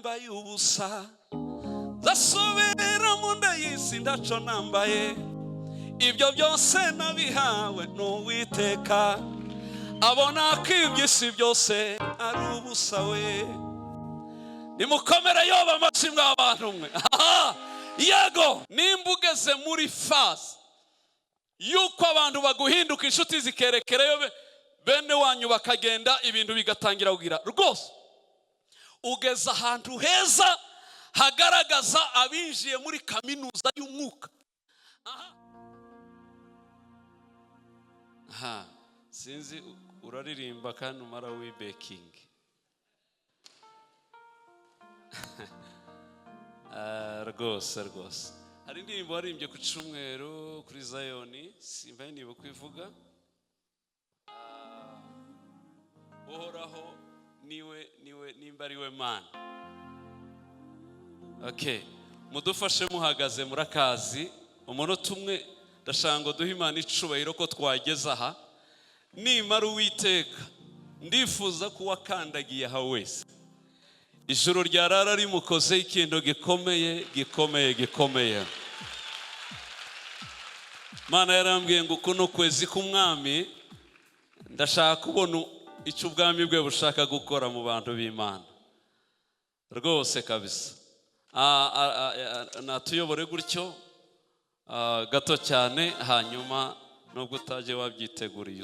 Nambaye ubusa, nzasubira mu nda y'isi ndaco nambaye. Ibyo byose nabihawe n'Uwiteka, abona ko iby'isi byose ari ubusa we. Nimukomere yoba amashyi mw'abantu mwe. Yego, nimba ugeze muri phase yuko abantu baguhinduka inshuti, zikerekereyo bene wanyu bakagenda, ibintu bigatangira kugira, rwose ugeze ahantu heza hagaragaza abinjiye muri kaminuza y'umwuka. Aha sinzi, uraririmba kandi umara wibekingi rwose rwose. Hari indirimbo waririmbye ku cyumweru kuri Zayoni, simba niba kwivuga. Uhoraho niwe, niwe, nimba ari we Mana. Okay, mudufashe muhagaze, murakazi umunota umwe. Ndashaka ngo duhe Imana icubahiro ko twageze aha. Nimara Uwiteka, ndifuza ko uwakandagiye aha wese ijoro ryarara rimukoze ikintu gikomeye, gikomeye, gikomeye. Mana yarambwiye ngo uku ni ukwezi k'umwami. Ndashaka kubona icyo ubwami bwe bushaka gukora mu bantu b'Imana rwose kabisa. Natuyobore gutyo gato cyane, hanyuma nubwo utajya wabyiteguriye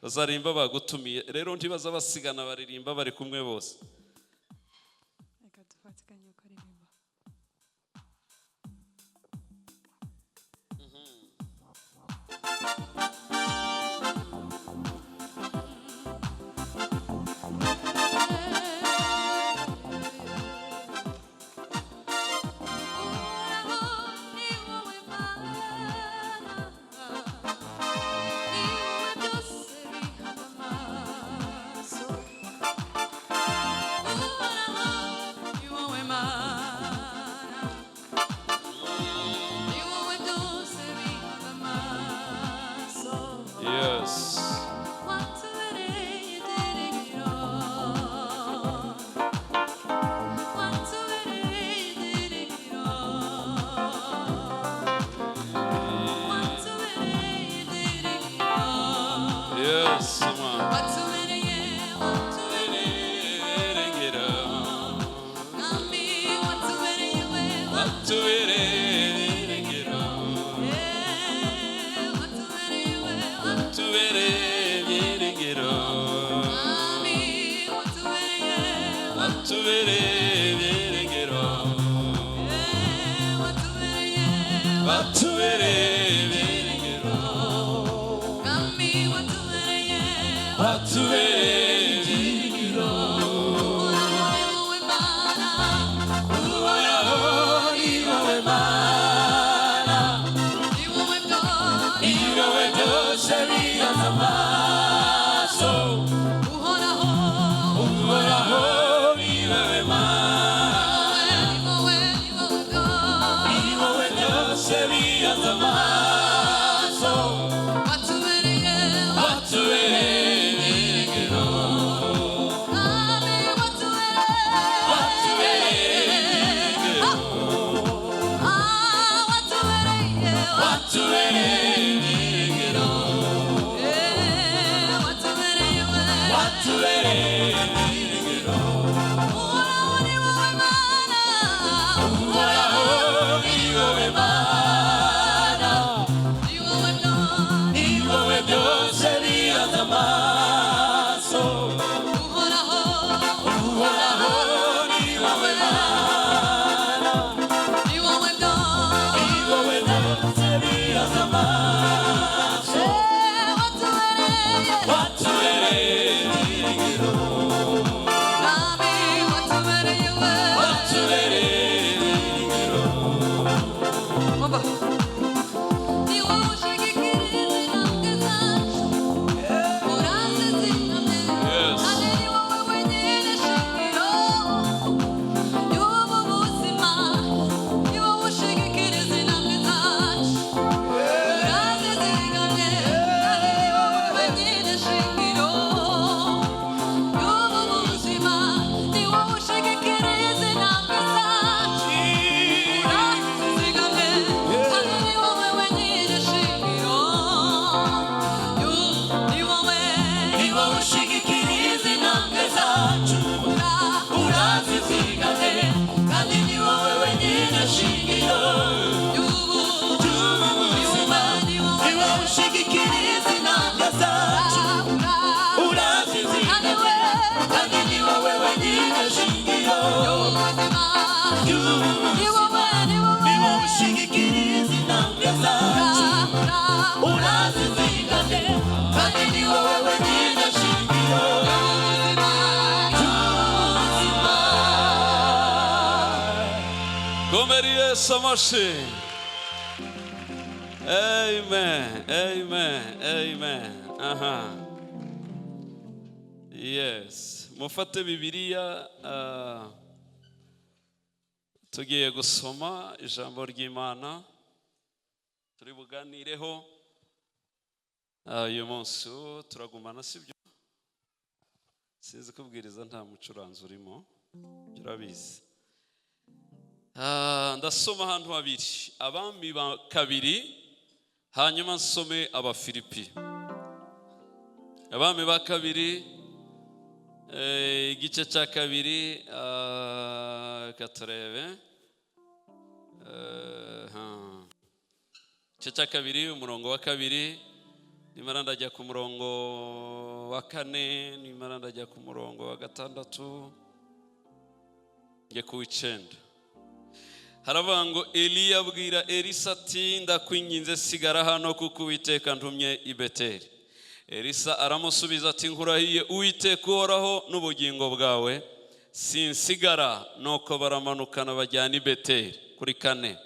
uzarimba bagutumiye. Rero ntibaza basigana, baririmba bari kumwe bose. Reka dufatikanye kuririmba. Uhoraho ni wowe Mana, ni wowe byose bihanga amaso. Uhoraho ni wowe Mana, ni wowe byose bihanga amaso. Yes. Watubereye ibyiringiro, watubereye ibyiringiro, watubereye ibyiringiro. Yes, Mwana. Watubereye, watubereye, Mwami, watubereye we, Watubereye ibyiringiro. Watubereye we, Watubereye ibyiringiro. Mwami, watubereye, Watubereye ibyiringiro. Watubereye, Watubereye ibyiringiro. Mwami, watubereye, Watubereye ibyiringiro. Uhoraho ni wowe Mana, Uhoraho ni wowe Mana, ni wowe byose, ni wowe byose bihanze amaso. Uhoraho, Uhoraho ni wowe Mana, ni wowe, ni wowe byose, ni wowe byose bihanze amaso. Komera Yesu amashyi. Amen, amen, amen. Aha, yes, mufate Bibiliya. Tugiye gusoma ijambo ry'Imana turi buganireho. Uyu munsi wo turagumana, sibyo? Sinzi kubwiriza nta mucuranzi urimo, ibyo urabizi. Ndasoma ahantu habiri, Abami ba Kabiri, hanyuma nsome Abafilipi. Abami ba Kabiri, igice cya kabiri. Reka turebe. Igice cya kabiri, umurongo wa kabiri, nimara ndajya ku murongo wa kane, nimara ndajya ku murongo wa gatandatu, njye ku w'icenda. Haravuga ngo: Eliya abwira Elisa ati: "Ndakwinginze, sigara hano, kuko Uwiteka ntumye i Beteli." Elisa aramusubiza ati: "Nkurahiye Uwiteka uhoraho n'ubugingo bwawe, sinsigara." Nuko baramanukana bajyana i Beteli. Kuri kane,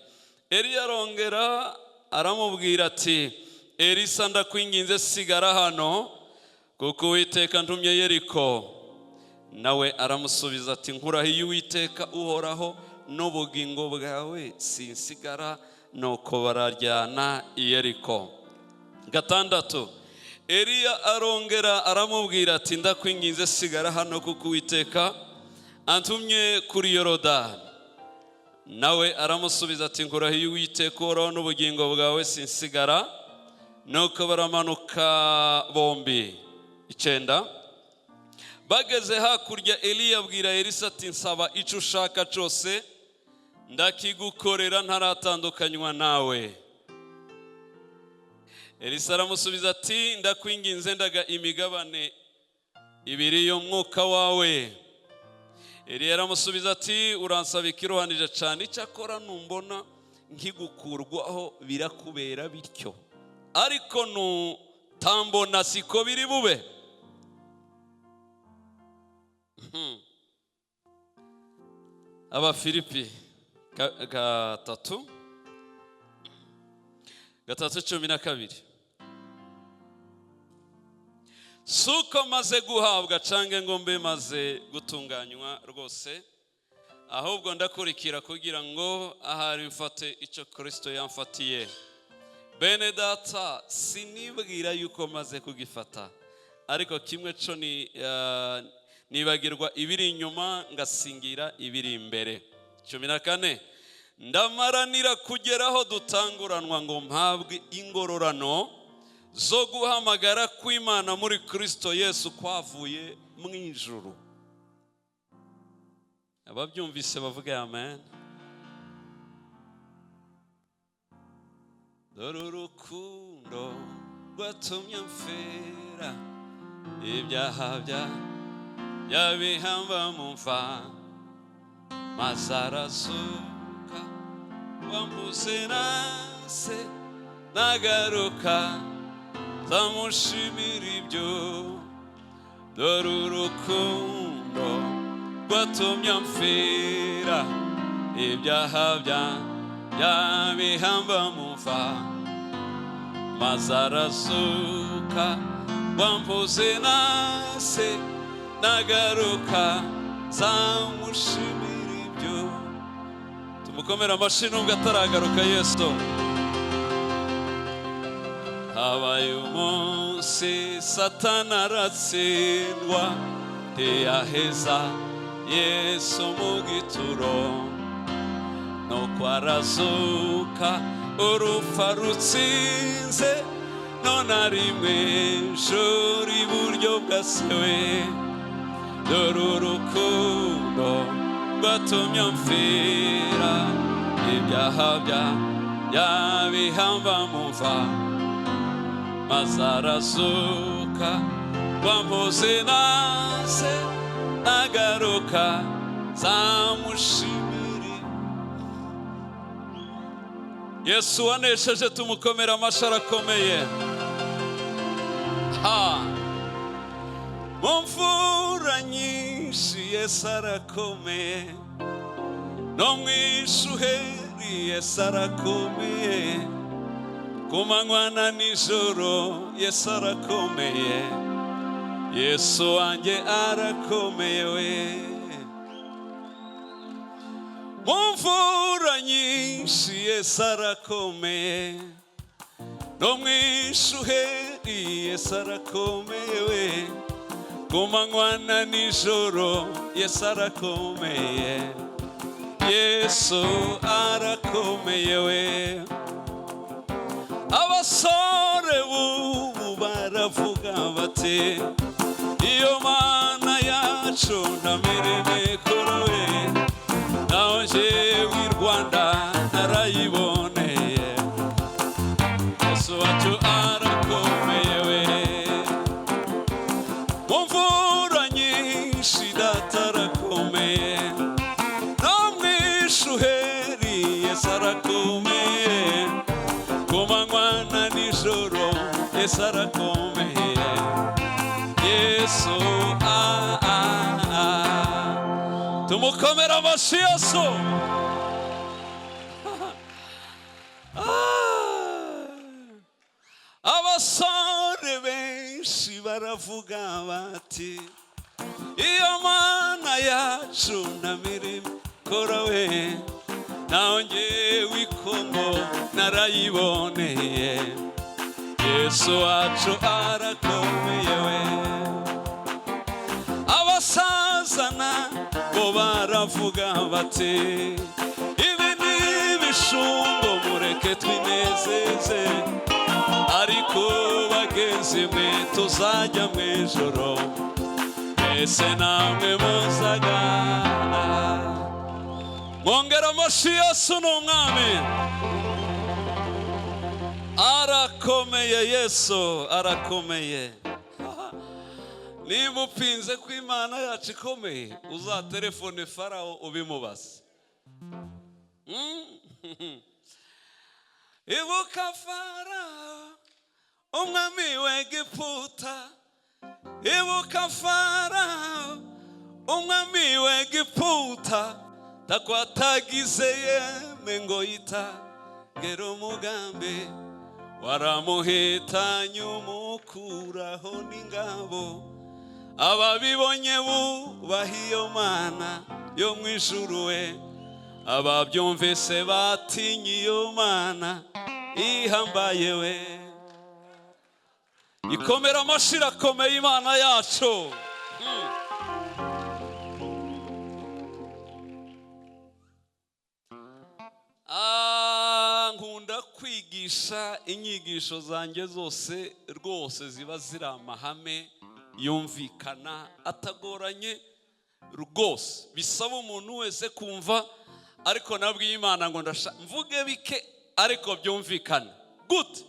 Eliya arongera aramubwira ati: "Elisa, ndakwinginze, sigara hano, kuko Uwiteka ntumye Yeriko." Nawe aramusubiza ati: "Nkurahiye Uwiteka uhoraho n'ubugingo bwawe, sinsigara." Nuko barajyana i Yeriko. Gatandatu, Eliya arongera aramubwira ati: "Ndakwinginze, sigara hano, kuko Uwiteka antumye kuri Yorodani." Nawe aramusubiza ati: "Nkurahiye Uwiteka uhoraho n'ubugingo bwawe, sinsigara." Nuko baramanuka bombi. Icyenda, bageze hakurya, Eliya abwira Elisa ati: "Nsaba icyo ushaka cyose, ndakigukorera ntaratandukanywa nawe." Elisa aramusubiza ati: "Ndakwinginze, ndaga imigabane ibiri y'umwuka wawe." Eliya aramusubiza ati: "Uransaba ikiruhanije cyane. Icyakora numbona nkigukurwaho, birakubera bityo, ariko nutambona siko biri bube." Abafilipi gatatu, 3:12: Si uko maze guhabwa cange ngo mbe maze gutunganywa rwose, ahubwo ndakurikira kugira ngo ahari mfate icyo Kristo yamfatiye. Bene Data, sinibwira yuko maze kugifata, ariko kimwe cyo ni nibagirwa ibiri inyuma, ngasingira ibiri imbere. 14, ndamaranira kugeraho dutanguranwa ngo mpabwe ingororano zo guhamagara kw'Imana muri Kristo Yesu kwavuye mu ijuru. Ababyumvise bavuge amen. Dore urukundo rwatumye mfera ibyaha bya yabihamba mu mva, maze arazuka, wambuze nase, nagaruka nzamushimira ibyo. Dore urukundo rwatumye mfira ibyaha bya yabihamba mu mva, maze arazuka, wambuze nase, nagaruka nzamushimira ibyo. Tumukomere amashyi nubwo ataragaruka Yesu. Habaye umunsi Satani aratsindwa, ntiyaheza Yesu mu gituro, nuko arazuka, urupfu rutsinze, none ari mu ijuru iburyo bwa Se we. Dore urukundo rwatumye mfira ibyaha bya yabihamba mu mva, maze arazuka, wampoze nase, nagaruka nzamushimira. Yesu wanesheje, tumukomera amashyi, arakomeye. Ha, mu mvura nyinshi Yesu arakomeye. No mu ishuheri Yesu arakomeye, ku manywa na nijoro Yesu arakomeye, Yesu wanjye arakomeye we. Mu mvura nyinshi Yesu arakomeye, no mu ishuheri Yesu arakomeye we, ku manywa na nijoro Yesu arakomeye, Yesu arakomeye we. Abasore b'ubu baravuga bati: "Iyo Mana yacu nta mirimo ikora we." Naho njyewe i Rwanda narayiboneye, Yesu wacu arakomeye we. Mu mvura nyinshi Data arakomeye, no mu ishuheri Yesu arakomeye, ku manywa na nijoro Yesu arakomeye, Yesu ah, ah, ah. Tumukomera amashyi Yesu. Ah. Abasore benshi baravuga bati: "Iyo Mana yacu nta mirimo ikora we." Naho njyewe i Kongo narayiboneye, Yesu wacu arakomeye we. Abasaza bo baravuga bati: "Ibi ni ibishungo, mureke twinezeze." Ariko bagenzi mwe, tuzajya mu ijoro, mbese namwe muzaga mwongera amashyi. Yesu ni umwami, arakomeye, Yesu arakomeye. Niba upinze ko Imana yacu ikomeye, uzaterefone Farawo ubimubaze. Ibuka Farawo, umwami w'Egiputa, ibuka Farawo, umwami w'Egiputa, takwatagize yeme ngo yitagera umugambi, waramuhitanye umukuraho n'ingabo. Ababibonye bubaha iyo Mana yo mu ijuru we, ababyumvise batinye iyo Mana ihambaye we. Ikomera amashyi, irakomeye Imana yacu. Ah, nkunda kwigisha, inyigisho zanjye zose rwose ziba ziri amahame yumvikana, atagoranye rwose, bisaba umuntu wese kumva. Ariko nabwiye Imana ngo ndasha mvuge bike ariko byumvikane gute,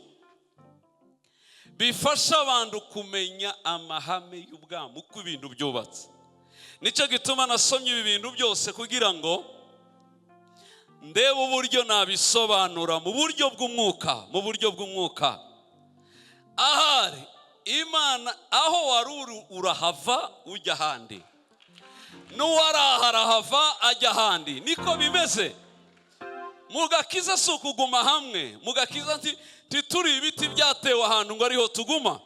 bifasha abantu kumenya amahame y'ubwami, uko ibintu byubatse. Nicyo gituma nasomye ibi bintu byose, kugira ngo ndebe uburyo nabisobanura mu buryo bw'umwuka, mu buryo bw'umwuka. Ahari Imana, aho wari uri urahava ujya ahandi, n'uwari aha arahava ajya ahandi. Niko bimeze mu gakiza, si ukuguma hamwe. Mu gakiza ntituri ibiti byatewe ahantu ngo ariho tuguma.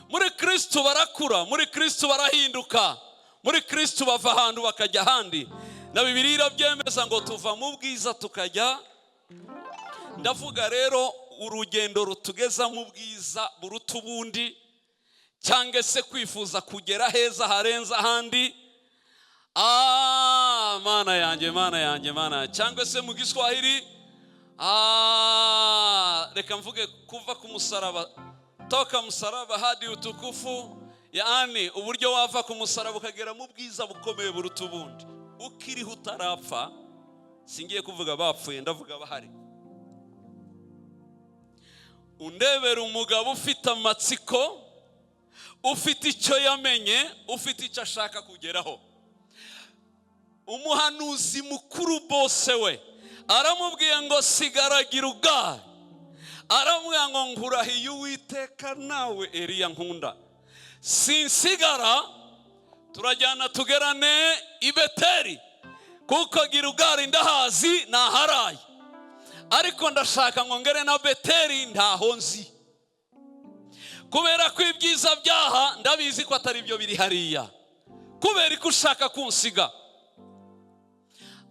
Muri Kirisitu barakura, muri Kirisitu barahinduka, muri Kirisitu bava ahantu bakajya ahandi. Na Bibiliya irabyemeza ngo tuva mu bwiza tukajya. Ndavuga rero urugendo rutugeza mu bwiza buruta ubundi, cyangwa se kwifuza kugera heza harenze ahandi. Ah, Mana yanjye, Mana yanjye, Mana yanjye. Cyangwa se mu Giswahili, ah, reka mvuge kuva ku musaraba, toka msalaba hadi utukufu, yaani uburyo wava ku musaraba ukagera mu bwiza bukomeye buruta ubundi ukiriho, utarapfa. Singiye kuvuga bapfuye, ndavuga bahari. Undebera umugabo ufite amatsiko, ufite icyo yamenye, ufite icyo ashaka kugeraho. Umuhanuzi mukuru bose we aramubwiye ngo: "Sigaragira ubwayo." Aramubwira ngo: "Nkurahiye Uwiteka nawe Eliya nkunda, sinsigara, turajyana tugerane i Beteri." Kuko Girugari ndahazi, naharaye, ariko ndashaka ngo ngere na Beteri, ntaho nzi, kubera ko ibyiza byaha ndabizi ko atari byo biri hariya. Kubera ko ushaka kunsiga.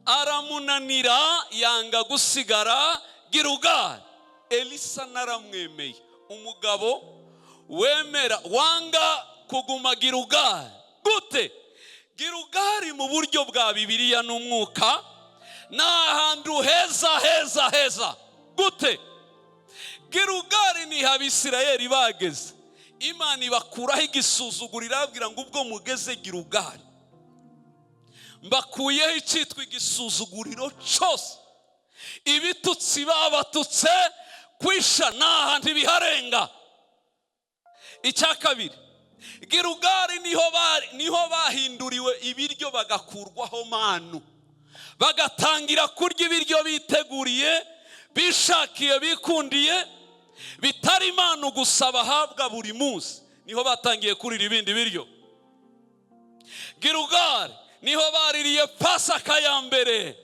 Aramunanira, yanga gusigara Girugari. Elisa naramwemeye, umugabo wemera wanga kuguma Girugari. Gute? Girugari mu buryo bwa Bibiliya n'umwuka ni ahantu heza heza heza. Gute? Girugari ni Abisirayeli bageze, Imana ibakuraho igisuzuguriro, irababwira ngo ubwo mugeze Girugari mbakuyeho icyitwa igisuzuguriro cyose, ibitutsi babatutse kwisha naha ntibiharenga. Icya kabiri, Girugari niho bahinduriwe ibiryo, bagakurwaho manu, bagatangira kurya ibiryo biteguriye, bishakiye, bikundiye, bitari imanu gusa bahabwa buri munsi. Niho batangiye kurira ibindi biryo. Girugari niho baririye Pasaka ya mbere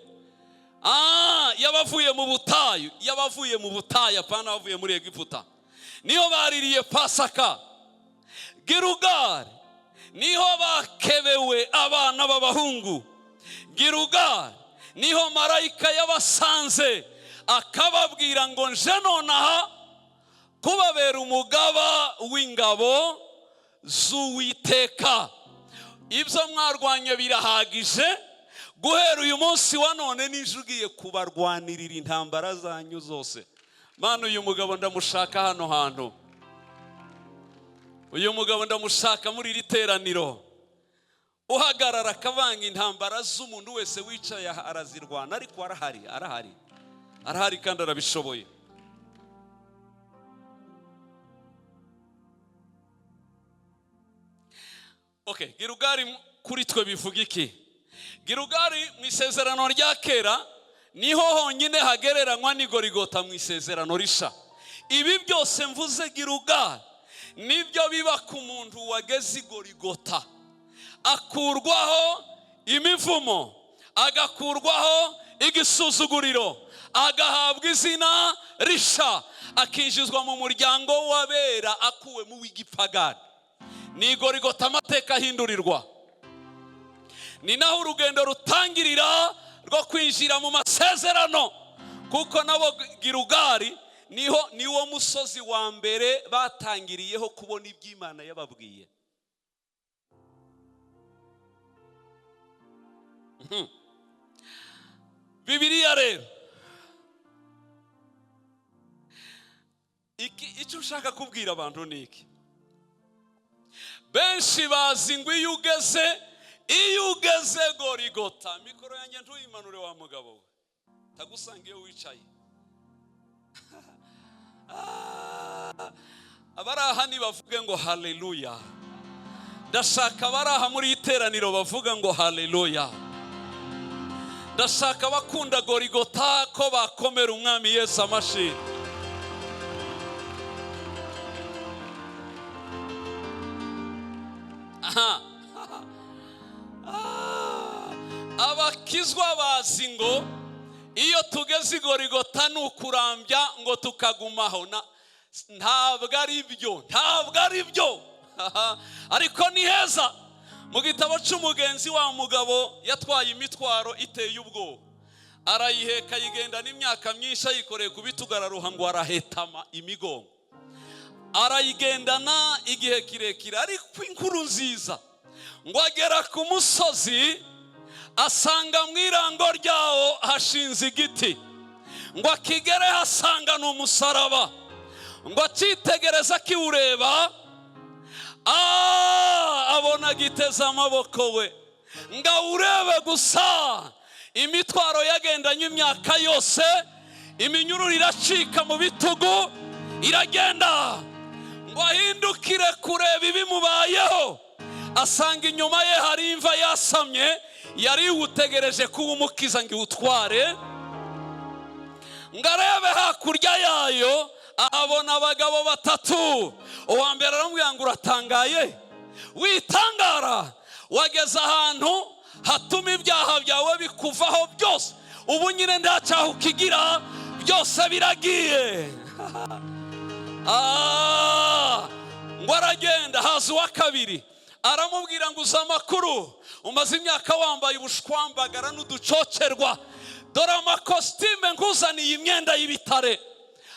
yabavuye mu butayu, yabavuye mu butayu, apana bavuye muri Egiputa. Niho baririye Pasaka. Girugari niho bakebewe abana b'abahungu. Girugari niho marayika yabasanze akababwira ngo nje nonaha kubabera umugaba w'ingabo z'Uwiteka. Ibyo mwarwanye birahagije, guhera uyu munsi wa none nije ugiye kubarwanirira intambara zanyu zose. Mana, uyu mugabo ndamushaka hano hantu, uyu mugabo ndamushaka muri iri teraniro, uhagarara akavanga intambara z'umuntu wese wicaye arazirwana, ariko arahari, arahari, arahari kandi arabishoboye. Okay, Girugari kuri twe bivuga iki? Girugari mu isezerano rya kera niho honyine hagereranywa n'Igorigota mu isezerano risha. Ibi byose mvuze Girugari nibyo biba ku muntu wageze Igorigota, akurwaho imivumo, agakurwaho igisuzuguriro, agahabwa izina risha, akinjizwa mu muryango w'abera akuwe mu w'igipagani. Ni Igorigota amateka ahindurirwa. Ni naho urugendo rutangirira rwo kwinjira mu masezerano, kuko nabo Girugari niho niwo musozi wa mbere batangiriyeho kubona iby'Imana yababwiye. Bibiliya rero iki icyo ushaka kubwira abantu ni iki? Benshi bazi ngo iyo ugeze Gorigota, mikoro yanjye ntuyimanure wa mugabo we, tagusanga iyo wicaye. Abari aha nibavuge ngo haleluya. Ndashaka abari aha muri iteraniro bavuga ngo haleluya. Ndashaka abakunda Gorigota ko bakomera Umwami Yesu amashi. Aha. Abakizwa bazi ngo iyo tugeze Igorigota ni ukurambya ngo tukagumaho. Ntabwo ari byo, ntabwo ari byo. Ariko ni heza. Mu gitabo cy'umugenzi wa mugabo yatwaye imitwaro iteye ubwoba, arayiheka ayigenda n'imyaka myinshi ayikoreye ku bitugu, araruha ngo arahetama imigongo, arayigendana igihe kirekire. Ariko inkuru nziza ngo agera ku musozi asanga mu irango ryawo hashinze igiti, ngo akigere hasanga ni umusaraba, ngo akitegereza akiwureba abona agiteze amaboko we, ngo awurebe gusa. Imitwaro yagendanye imyaka yose, iminyururu iracika mu bitugu iragenda, ngo ahindukire kureba ibimubayeho, asanga inyuma ye hari imva yasamye yari iwutegereje kuba umukiza ngo iwutware. Ngo arebe hakurya yayo ahabona abagabo batatu. Uwa mbere aramubwira ngo uratangaye, witangara, wageze ahantu hatuma ibyaha byawe bikuvaho. Ubu nyine ndacyaha ukigira, byose biragiye. Ah, ngo aragenda, haza uwa kabiri, aramubwira ngo: "Uzi amakuru? Umaze imyaka wambaye ubushwambagara n'uducokerwa. Dore amakositime nkuzaniye, imyenda y'ibitare.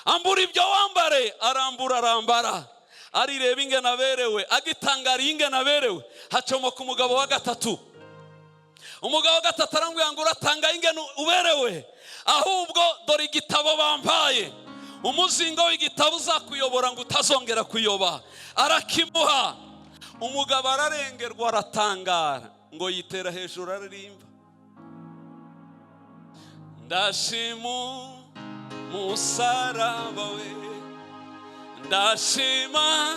Ambura ibyo wambare." Arambura, arambara, arireba ingene aberewe. Agitangariye ingene aberewe, hacomoka umugabo wa gatatu. Umugabo wa gatatu aramubwira ngo: "Uratanga ingene uberewe, ahubwo dore igitabo bampaye, umuzingo w'igitabo uzakuyobora ngo utazongera kuyoba." Arakimuha. Umugabo ararengerwa, aratangara, ngo yitera hejuru aririmba: "Ndashima umusaraba we, ndashima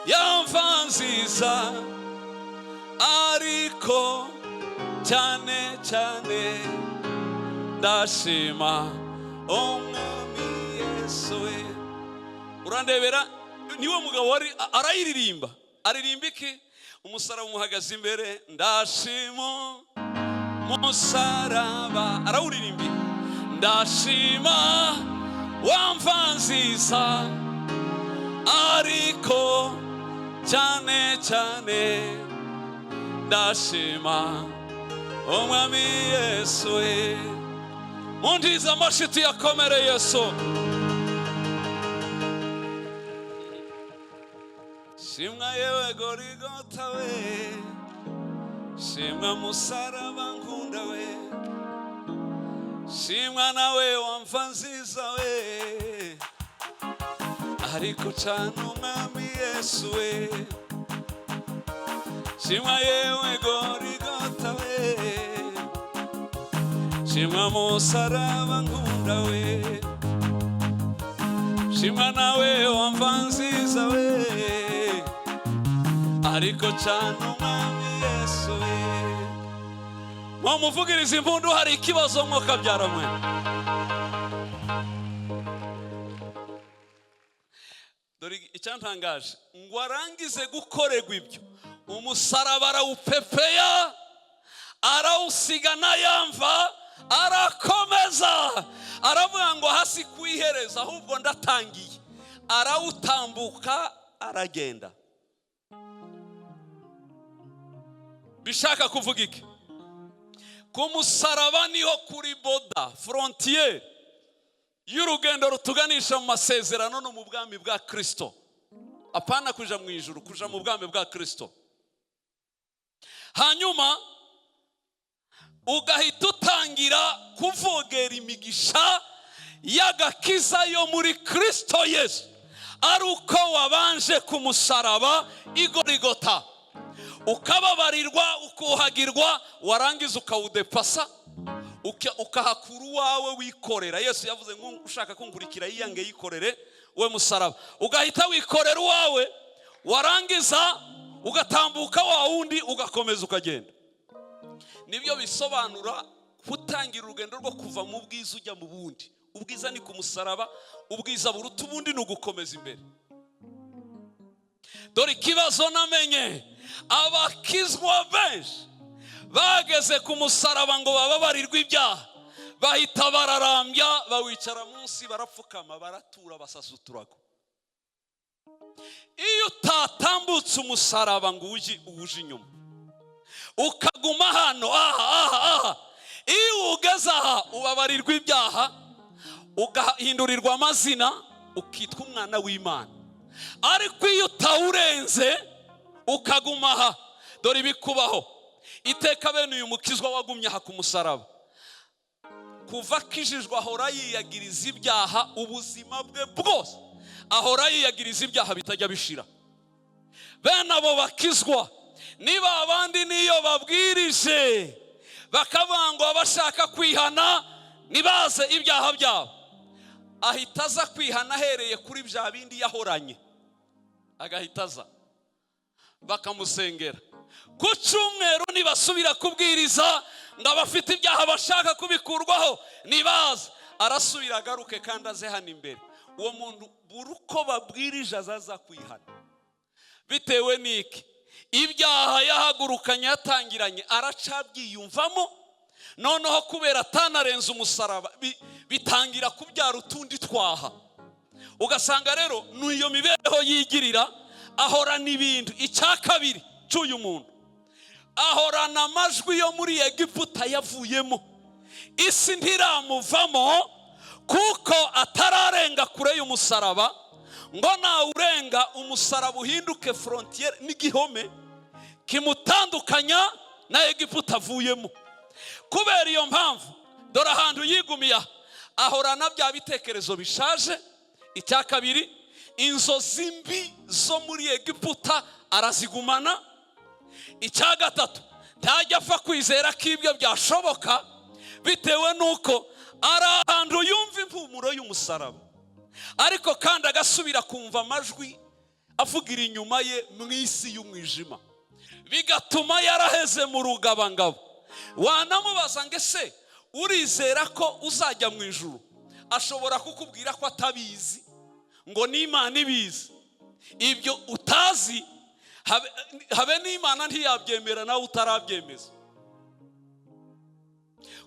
yamva nziza, ariko cyane cyane ndashima Umwami Yesu we." Urandebera, niwe mugabo wari arayiririmba. Aririmba iki? Umusaraba umuhagaze imbere. Ndashima umusaraba, arawuririmbiye. Ndashima wamva nziza, ariko cyane cyane ndashima Umwami Yesu we. Mundiza amashyi, tuyakomere Yesu. Shimwa yewe Gorigota we, shimwa musaraba nkunda we, shimwa nawe wamva nziza we, ariko cyane Umwami Yesu we. Shimwa yewe Gorigota we, shimwa musaraba nkunda we, shimwa nawe wamva nziza we, ariko cyane Umwami Yesu we. Mwamuvugiriza impundu. Hari ikibazo, mwokabyara mwe? Dore icyantangaje: ngo arangize gukorerwa ibyo, umusaraba arawupepeya, arawusiga n'ayamva, arakomeza, aravuga ngo: "Hasi kuyihereza, ahubwo ndatangiye." Arawutambuka, aragenda. Bishaka kuvuga iki? Ku musaraba niho kuri border, frontière y'urugendo rutuganisha mu masezerano no mu bwami bwa Kirisito. Apana kuja mu ijuru, kuja mu bwami bwa Kirisito. Hanyuma ugahita utangira kuvogera imigisha y'agakiza yo muri Kirisito Yesu, ari uko wabanje ku musaraba igorigota, ukababarirwa, ukuhagirwa, warangiza ukawudepasa, ukahakura uwawe wikorera. Yesu yavuze ngo: "Ushaka kunkurikira yiyange, yikorere we musaraba." Ugahita wikorera uwawe, warangiza ugatambuka wa wundi, ugakomeza ukagenda. Nibyo bisobanura gutangira urugendo rwo kuva mu bwiza ujya mu bundi. Ubwiza ni ku musaraba, ubwiza buruta ubundi ni ugukomeza imbere. Dore ikibazo namenye: abakizwa benshi bageze ku musaraba ngo bababarirwe ibyaha, bahita bararambya, bawicara munsi, barapfukama, baratura, basasa uturago. Iyo utatambutse umusaraba ngo ujye uwuje inyuma, ukaguma hano aha aha aha, iyo ugeze aha ubabarirwa ibyaha, ugahindurirwa amazina, ukitwa umwana w'Imana. Ariko iyo utawurenze ukaguma aha, dore ibikubaho iteka. Bene uyu mukizwa wagumye aha ku musaraba, kuva akijijwe ahora yiyagiriza ibyaha ubuzima bwe bwose, ahora yiyagiriza ibyaha bitajya bishira. Bene abo bakizwa niba abandi niyo babwirije bakavuga ngo abashaka kwihana nibaze ibyaha byabo, ahita aza kwihana ahereye kuri bya bindi yahoranye, agahita aza bakamusengera. Ku cyumweru nibasubira kubwiriza ngo abafite ibyaha bashaka kubikurwaho nibaza, arasubira agaruke kandi aze hano imbere. Uwo muntu buri uko babwirije azaza kwihana. Bitewe n'iki? Ibyaha yahagurukanye, yatangiranye, aracabyiyumvamo. Noneho kubera atanarenze umusaraba, bitangira kubyara utundi twaha. Ugasanga rero n'iyo mibereho yigirira, ahorana ibintu. Icya kabiri cy'uyu muntu, ahorana amajwi yo muri Egiputa yavuyemo. Isi ntiramuvamo kuko atararenga kure y'umusaraba, ngo nawurenga umusaraba uhinduke frontière n'igihome kimutandukanya na Egiputa avuyemo. Kubera iyo mpamvu, dore ahantu yigumiye aha, ahorana bya bitekerezo bishaje. Icya kabiri, inzozi mbi zo muri Egiputa arazigumana. Icya gatatu, ntajya apfa kwizera ko ibyo byashoboka, bitewe n'uko ari ahantu yumva impumuro y'umusaraba, ariko kandi agasubira kumva amajwi avugira inyuma ye mu isi y'umwijima, bigatuma yaraheze mu rugabangabo. Wanamubaza ngo: "Ese urizera ko uzajya mu ijuru?" Ashobora kukubwira ko atabizi, ngo n'Imana ibizi. Ibyo utazi, habe n'Imana ntiyabyemera nawe utarabyemeza.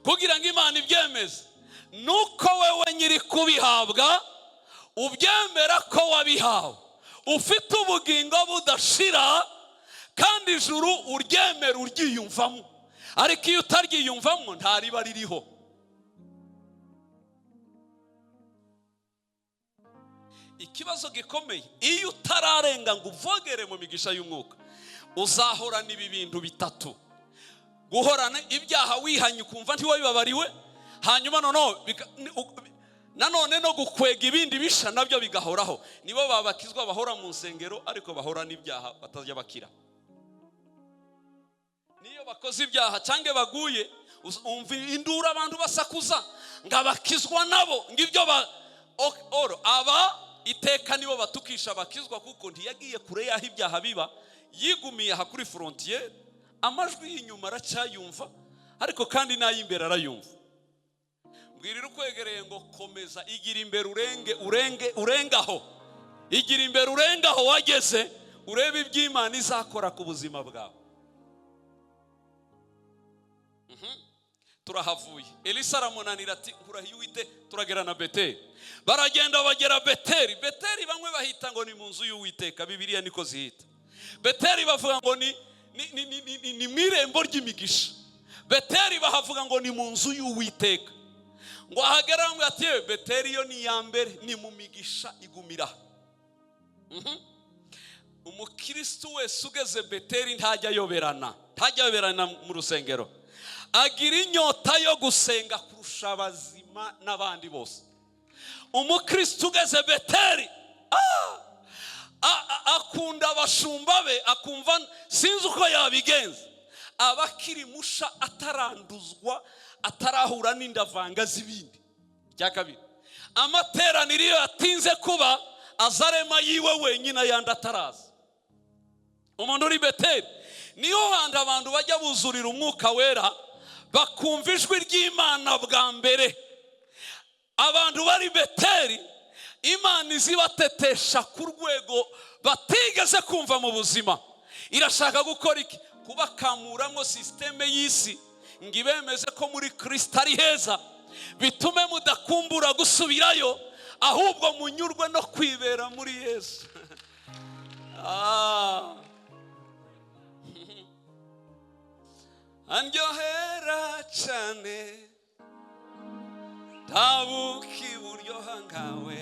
Kugira ngo Imana ibyemeze, nuko wewe nyiri kubihabwa ubyemera ko wabihawe, ufite ubugingo budashira, kandi ijuru uryemera, uryiyumvamo. Ariko iyo utaryiyumvamo, nta riba ririho. Ikibazo gikomeye, iyo utararenga ngo uvogere mu migisha y'umwuka, uzahorana ibi bintu bitatu: guhorana ibyaha wihanye ukumva ntiwabibabariwe, hanyuma noneho nanone no gukwega ibindi bisha nabyo bigahoraho. Nibo babakizwa bahora mu nsengero, ariko bahora n'ibyaha batajya bakira. Niyo bakoze ibyaha cyangwa baguye, umva induru abantu basakuza ngo abakizwa nabo ngo ibyo ba oro aba iteka nibo batukisha abakizwa, kuko ntiyagiye kure y'aho ibyaha biba, yigumiye aha kuri frontière. Amajwi y'inyuma aracyayumva, ariko kandi n'ay'imbere arayumva. Mbwirira ukwegereye ngo: "Komeza, igira imbere, urenge, urenge, urengaho, igira imbere, urengaho wageze, urebe iby'Imana izakora ku buzima bwawe." Turahavuye. Elisa aramunanira ati: "Nkurahiye Uwite." Turagera na Beteri. Baragenda bagera Beteri. Beteri bamwe bahita ngo ni mu nzu y'Uwiteka, Bibiliya niko zihita. Beteri bavuga ngo ni mu irembo ry'imigisha. Beteri bahavuga ngo ni mu nzu y'Uwiteka. Ngo ahagera bamwe ati: "Yewe, Beteri yo ni iya mbere, ni mu migisha, igumira." Umukristo wese ugeze Beteri ntajya ayoberana, ntajya ayoberana mu rusengero. Agira inyota yo gusenga kurusha abazima n'abandi bose. Umukristo ugeze Beteri akunda abashumba be, akumva sinzi uko yabigenza, aba akiri musha, ataranduzwa, atarahura n'indavanga z'ibindi. Icya kabiri, amateraniro iyo yatinze kuba, azarema yiwe wenyine, ayandi ataraza. Umuntu uri Beteri niho hantu abantu bajya buzurira Umwuka Wera, bakumva ijwi ry'Imana bwa mbere. Abantu bari Beteri, Imana izibatetesha ku rwego batigeze kumva mu buzima. Irashaka gukora iki? Kubakamuramo système y'isi, ngo ibemeze ko muri Kirisita ari heza, bitume mudakumbura gusubirayo, ahubwo munyurwe no kwibera muri Yesu. Ah. Andyohera cyane, ntabuki buryoha nkawe,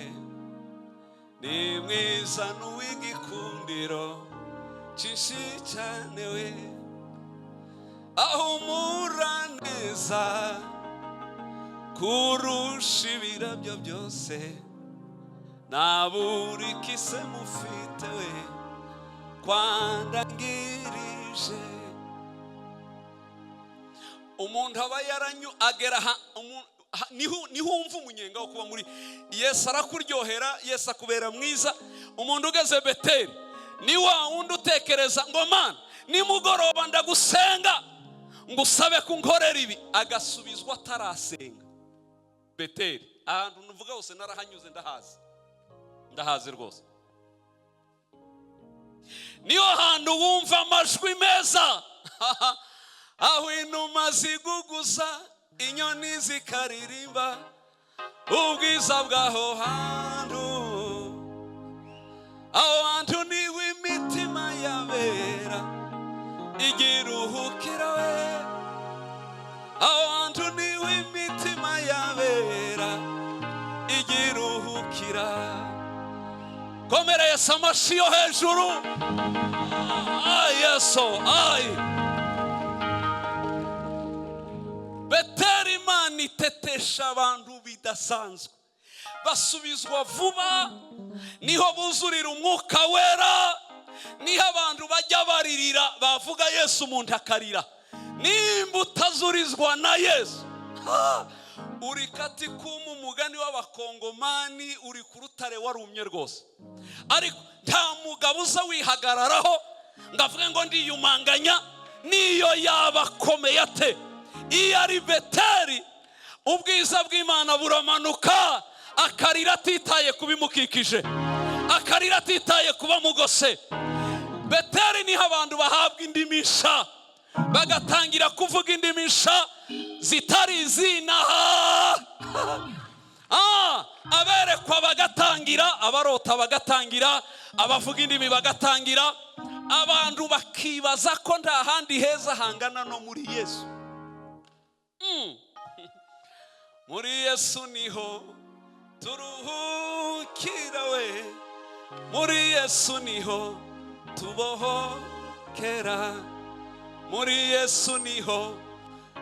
ni mwiza n'uw'igikundiro cyinshi cyane we, ahumura neza kurusha ibirabyo byose, nta kise mufite we kwandangirije. Umuntu aba yaranyu agera aha, niho wumva umunyenga wo kuba muri Yesu. Arakuryohera, Yesu akubera mwiza. Umuntu ugeze Beteri ni wa wundi utekereza ngo: "Mana, nimugoroba ndagusenga ngo usabe ko unkorera ibi," agasubizwa atarasenga. Beteri, ahantu nuvuga hose narahanyuze, ndahazi, ndahazi rwose. Niyo hantu wumva amajwi meza. Aho inuma ziguguza, inyoni zikaririmba ubwiza bw'aho hantu. Aho hantu niho imitima yabera igiruhukira we. Aho hantu niho imitima yabera igiruhukira. Komera Yesu amashi yo hejuru. Ay Yesu, ay. Beteri Imana itetesha abantu bidasanzwe, basubizwa vuba, niho buzurira umwuka wera, niho abantu bajya baririra bavuga Yesu umuntu akarira. Nimba utazurizwa na Yesu, uri katikumu, umugani w'abakongomani, uri ku rutare warumye rwose. Ariko nta mugabo uza wihagararaho ngo avuge ngo ndiyumanganya, niyo yaba akomeye ate. Iyo ari Beteri ubwiza bw'Imana buramanuka, akarira atitaye ku bimukikije, akarira atitaye ku bamugose. Beteri niho abantu bahabwa indimi nsha, bagatangira kuvuga indimi nsha zitari izinaha. Aberekwa bagatangira, abarota bagatangira, abavuga indimi bagatangira. Abantu bakibaza ko nta handi heza hangana no muri Yesu. Muri Yesu niho turuhukira we, muri Yesu niho tubohokera, muri Yesu niho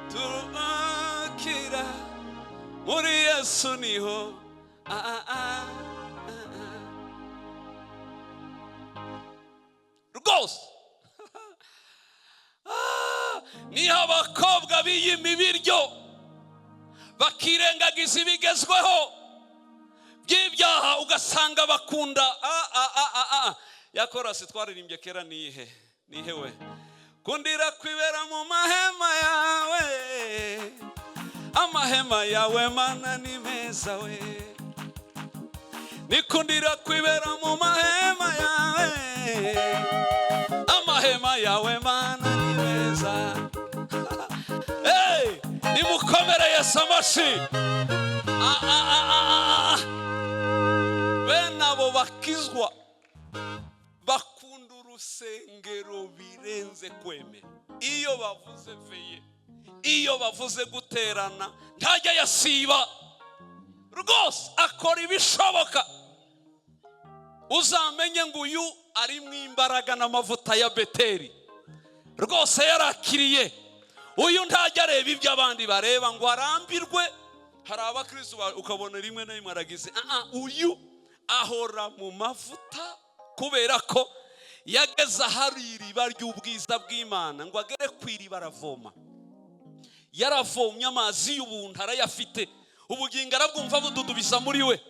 turuhukira, muri Yesu niho ah, ah, ah, ah. Rwose niho abakobwa biyima ibiryo bakirengagiza ibigezweho by'ibyaha, ugasanga bakunda ya korasi twaririmbye kera. Nihe nihe we kundira kwibera mu mahema yawe, amahema yawe Mana ni meza we, nikundira kwibera mu mahema yawe, amahema yawe Mana ni meza. Hey, nimukomere Yesu amashi. Ah, ah, ah, ah, ah. Bene abo bakizwa bakunda urusengero birenze kwemera. Iyo bavuze veillée, iyo bavuze guterana, ntajya yasiba rwose, akora ibishoboka. Uzamenye ngo uyu ari mu imbaraga n'amavuta ya Beteri rwose, yarakiriye. Uyu ntajya areba ibyo abandi bareba ngo arambirwe. Hari abakristo ukabona rimwe na rimwe aragize, uyu ahora mu mavuta kubera ko yageze ahari iriba ry'ubwiza bw'Imana. Ngo agere ku iriba aravoma, yaravomye amazi y'ubuntu, arayafite, ubugingo arabwumva bududubiza muri we.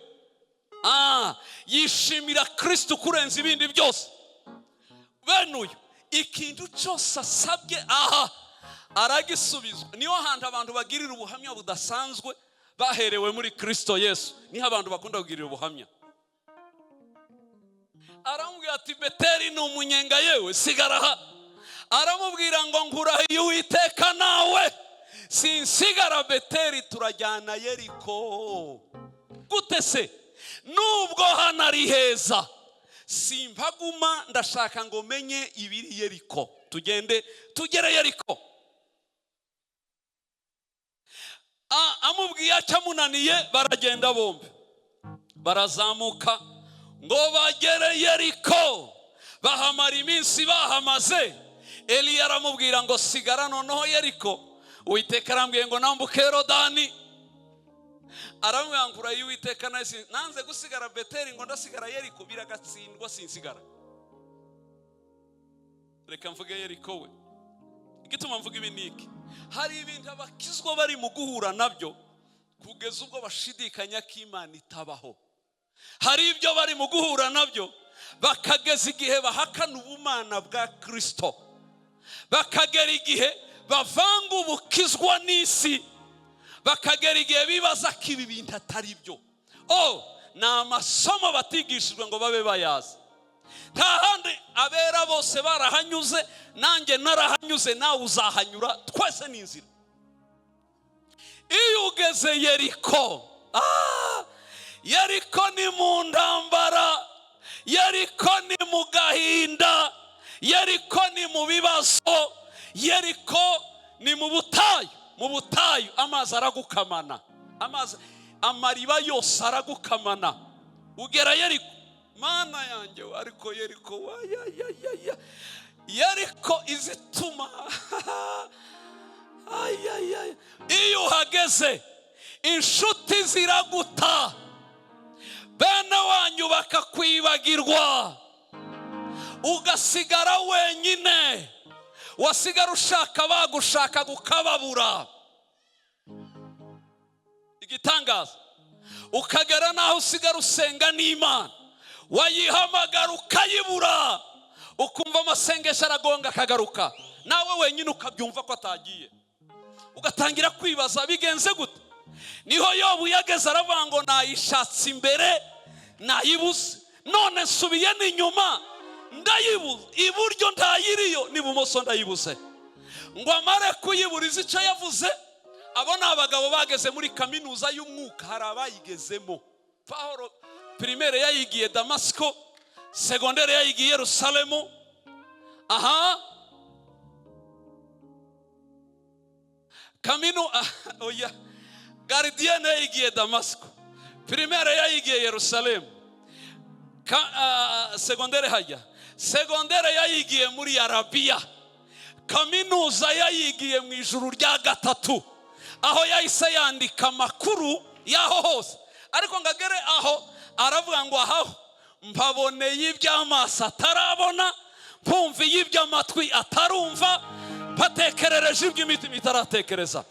Yishimira Kristo kurenza ibindi byose. Bene uyu ikintu cyose asabye aha aragisubizwa. Niyo hantu abantu bagirira ubuhamya budasanzwe baherewe muri Kristo Yesu, niho abantu bakunda kugirira ubuhamya. Aramubwira ati Beteri ni umunyenga, yewe sigara aha. Aramubwira ngo nkurahiye Uwiteka nawe, sinsigara Beteri, turajyana Yeriko. Gute se? Nubwo hano ari heza simpaguma, ndashaka ngo menye ibiri Yeriko, tugende tugere Yeriko. Amubwiye acamunaniye, baragenda bombi, barazamuka ngo bagere Yeriko, bahamara iminsi bahamaze. Eliya aramubwira ngo sigara noneho Yeriko, Uwiteka arambwiye ngo nambuke Yorodani. Aramubwira ngo uraye Uwiteka, nanze gusigara Beteri ngo ndasigara Yeriko, biragatsindwa sinsigara. Reka mvuge Yeriko we. Igituma mvuga ibi ni iki? Hari ibintu abakizwa bari mu guhura nabyo kugeza ubwo bashidikanya ko Imana itabaho. Hari ibyo bari mu guhura nabyo bakageza igihe bahakana ubumana bwa Kristo, bakagera igihe bavanga ubukizwa n'isi, bakagera igihe bibaza ko ibi bintu atari byo. Ni amasomo batigishijwe ngo babe bayazi. Nta handi, abera bose barahanyuze, nanjye narahanyuze, nawe uzahanyura, twese ni inzira. Iyo ugeze Yeriko, Yeriko ni mu ntambara, Yeriko ni mu gahinda, Yeriko ni mu bibazo, Yeriko ni mu butayu. Mu butayu amazi aragukamana, amazi, amariba yose aragukamana. Ugera Yeriko, Mana yanjye, ariko Yeriko wayayayaya, Yeriko izituma ayayaya. Iyo uhageze inshuti ziraguta, bene wanyu bakakwibagirwa, ugasigara wenyine, wasigara ushaka bagushaka ukababura. Igitangaza, ukagera n'aho usigara usenga n'Imana, wayihamagara ukayibura, ukumva amasengesho aragonga akagaruka, nawe wenyine ukabyumva ko atagiye, ugatangira kwibaza bigenze gute. Niho Yobu yageze, aravuga ngo nayishatse imbere nayibuze, none nsubiye n'inyuma ndayibuze, iburyo ntayiriyo n'ibumoso ndayibuze. Ngo amare kuyiburiza, icyo yavuze, abo ni abagabo bageze muri kaminuza y'umwuka, hari abayigezemo. Pawulo primaire yayigiye Damasiko, secondaire yayigiye Yerusalemu, aha kaminu oya, gardienne yayigiye Damasiko, primaire yayigiye Yerusalemu, secondaire hajya, secondaire yayigiye muri Arabiya, kaminuza yayigiye mu ijuru rya gatatu, aho yahise yandika amakuru y'aho hose. Ariko ngo agere aho aravuga ngo ahaho mpaboneye iby'amaso atarabona, mpumviye iby'amatwi atarumva, mpatekerereje iby'imitima itaratekereza.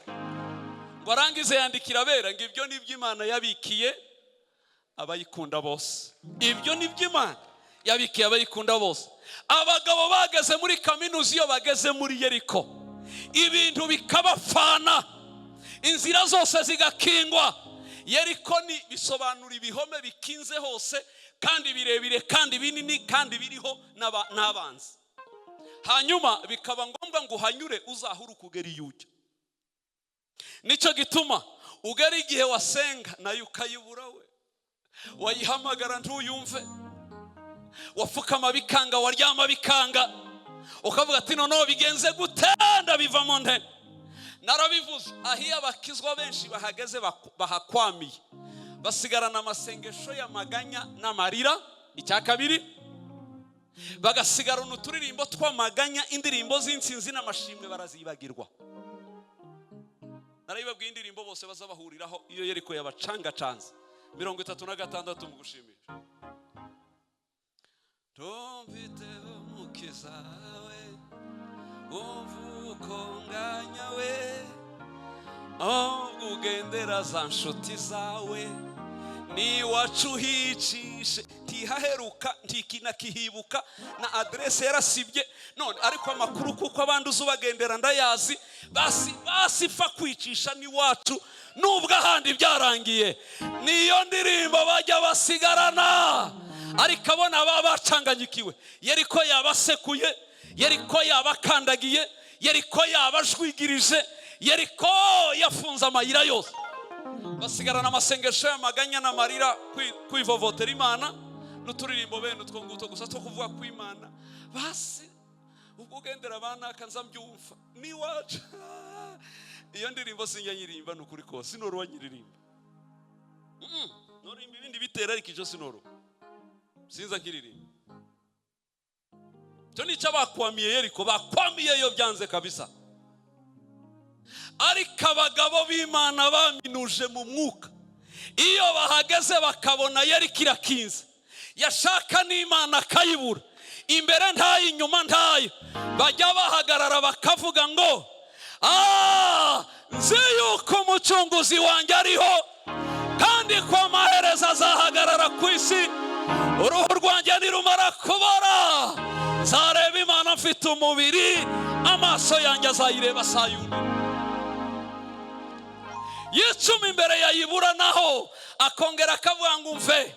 Ngo arangize yandikira abera ngo ibyo ni iby'Imana yabikiye abayikunda bose. Ibyo ni iby'Imana yabikiye abayikunda bose. Abagabo bageze muri kaminuza, iyo bageze muri Yeriko ibintu bikabafana, inzira zose zigakingwa. Yeriko ni bisobanura ibihome bikinze hose, kandi birebire, kandi binini, kandi biriho n'abanzi. Hanyuma bikaba ngombwa ngo uhanyure, uzahure ukugera iyo ujya. Nicyo gituma ugera igihe wasenga nayo ukayibura, we wayihamagara ntuyumve, wapfukama bikanga, waryama bikanga, ukavuga ati noneho bigenze gute, ndabivamo nte? Narabivuze, aho iyo abakizwa benshi bahageze bahakwamiye, basigarana amasengesho y'amaganya n'amarira. Icya kabiri, bagasigarana uturirimbo tw'amaganya, indirimbo z'insinzi n'amashimwe barazibagirwa. Narabibabwiye, indirimbo bose bazabahuriraho iyo Yeriko yabacangacanze, 36 mu gushimisha. Ntumviteho Mukiza we, umva uko nganya we, ubwo ugendera za nshuti zawe, niwacu uhicishe. Ntihaheruka, ntikinakihibuka, na aderese yarasibye none, ariko amakuru kuko abandi uzi ubagendera ndayazi, basi basi fa kwicisha n'iwacu nubwo ahandi byarangiye. Niyo ndirimbo bajya basigarana. Ariko abona baba bacanganyikiwe, Yeriko yabasekuye, Yeriko yabakandagiye, Yeriko yabajwigirije, Yeriko yafunze amayira yose, basigarana amasengesho y'amaganya n'amarira, kwivovotera Imana n'uturirimbo bene utwo ngutwo gusa two kuvuga ku Imana. Basi ubwo ugendera abana nza mbyumva n'iwacu. Iyo ndirimbo sinjya nyirimba, ni ukuri kose sinoroha nyiririmba. Norimba ibindi bitera, ariko icyo sinoro sinza nkiririmba. Icyo nicyo bakwamiye Yeriko, bakwamiye yo byanze kabisa. Ariko abagabo b'Imana baminuje mu mwuka, iyo bahageze bakabona Yeriko irakinze, yashaka n'Imana akayibura, imbere ntayo, inyuma ntayo, bajya bahagarara bakavuga ngo nzi yuko Umucunguzi wanjye ariho, kandi ko amaherezo azahagarara ku isi. Uruhu rwanjye nirumara kubora, nzareba Imana mfite umubiri, amaso yanjye azayireba sayuni. Yicuma imbere yayibura, naho akongera akavuga ngo umve,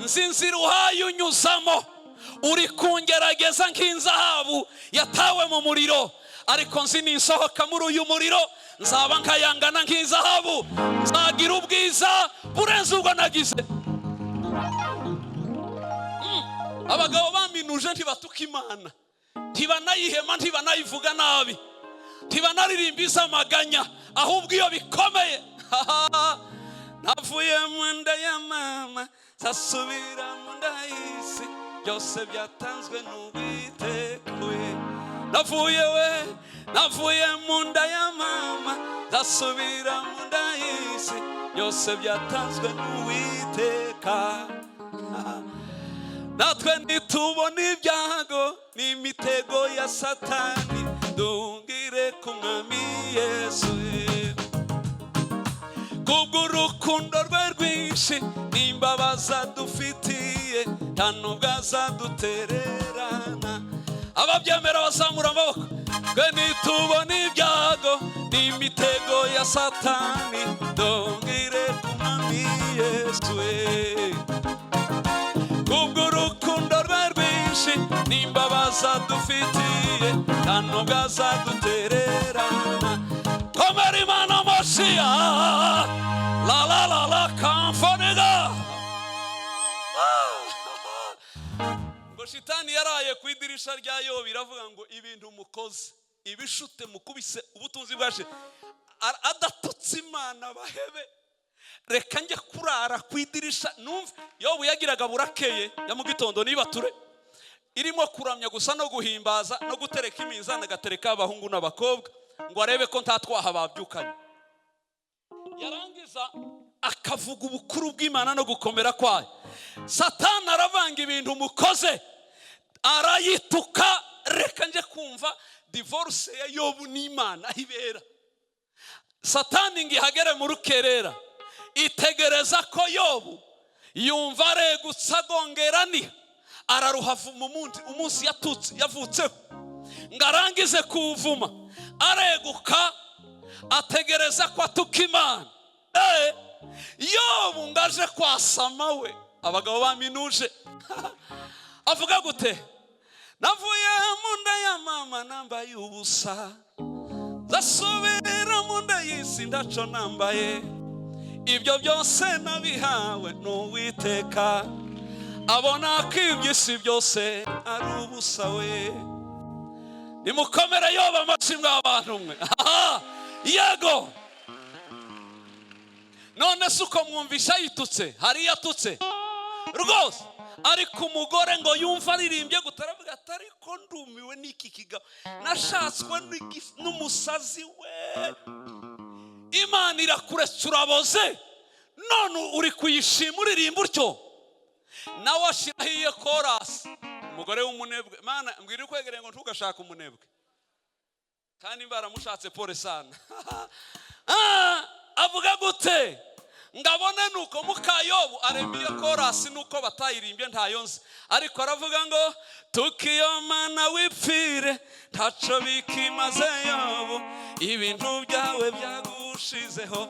nzi inzira uhaye unyuzamo. Uri kungerageza nk'inzahabu yatawe mu muriro, ariko nzi ninsohoka muri uyu muriro nzaba nkayangana nk'izahabu, nzagira ubwiza burenze ubwo nagize. Abagabo baminuje ntibatuka Imana, ntibanayihema, ntibanayivuga nabi, ntibanaririmba iz'amaganya, ahubwo iyo bikomeye, navuye mu nda ya mama nsasubira mu nda y'isi, byose byatanzwe n'Uwiteka we. Navuye we, navuye mu nda ya mama nzasubira mu nda y'isi, byose byatanzwe n'Uwiteka. Natwe ntitubona ibyago n'imitego ya Satani, duhungire ku Mwami Yesu. Kubw'urukundo rwe rwinshi n'imbabazi adufitiye, nta nubwo azadutererana. Ababyemera bazamura amaboko. Twe ntitubona ibyago n'imitego ya Satani, duhungire ku Mwami Yesu. Kubw'urukundo rwe rwinshi n'imbabazi adufitiye, nta nubwo azadutererana. Komera Imana amashyi. La la la la kamfoniga. Ngo shitani yaraye ku idirisha rya Yobu, iravuga ngo ibintu mukoze, ibishute mukubise, ubutunzi bwaje, adatutse Imana bahebe, reka njye kurara ku idirisha numve. Yobu yagiraga burakeye ya mu gitondo nibature irimo kuramya gusa no guhimbaza no gutereka iminzani, agatereka abahungu n'abakobwa ngo arebe ko nta twaha babyukanye, yarangiza akavuga ubukuru bw'Imana no gukomera kwayo. Satani aravanga ibintu mukoze, arayituka, reka njye kumva divorce ya Yobu n'Imana aho ibera. Satani ngo ihagere mu rukerera, itegereza ko Yobu yumva aregutse, agongera niha, araruhavuma umunsi yatutse yavutseho, ngo arangize kuwuvuma, areguka, ategereza ko atuka Imana. Yobu ngo aje kwasama we, abagabo baminuje, avuga gute? Navuye mu nda ya mama nambaye ubusa, nzasubira mu nda y'isi ndaco nambaye, ibyo byose nabihawe n'Uwiteka, abona ko iby'isi byose ari ubusa we. Nimukomere Yoba amashyi mw'abantu mwe. Yego, none se uko mwumvisha yitutse, hari iyo atutse rwose, ariko umugore ngo yumve aririmbye gute, aravuga ati ariko ndumiwe n'iki kigabo, nashatswe n'umusazi we. Imana irakuretse uraboze, none uri kuyishima uririmba utyo. Nawe ashyiraho iye korasi. Umugore w'umunebwe, Mana mbwira ukwegereye ngo ntugashake umunebwe, kandi baramushatse, pole sana. Avuga gute? Ngabone nuko mukayobu arembiye korasi, nuko batayirimbye ntayo nzi, ariko aravuga ngo tukiyomana wipfire ntaco bikimaze, Yobu ibintu byawe byagushizeho.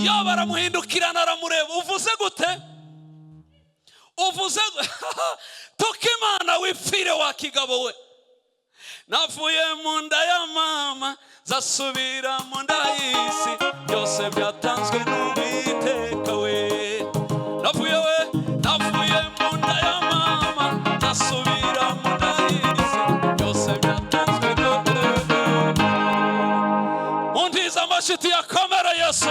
Yobu aramuhindukirana, aramureba, uvuze gute? Uvuze tukimana wipfire wa kigabo we, navuye mu nda ya mama zasubira mu nda y'isi, byose byatanzwe n'Uwiteka we. Navuye we, navuye mu nda ya mama zasubira mu nda y'isi, byose byatanzwe n'Uwiteka. Muntize amashiti ya kamera Yesu.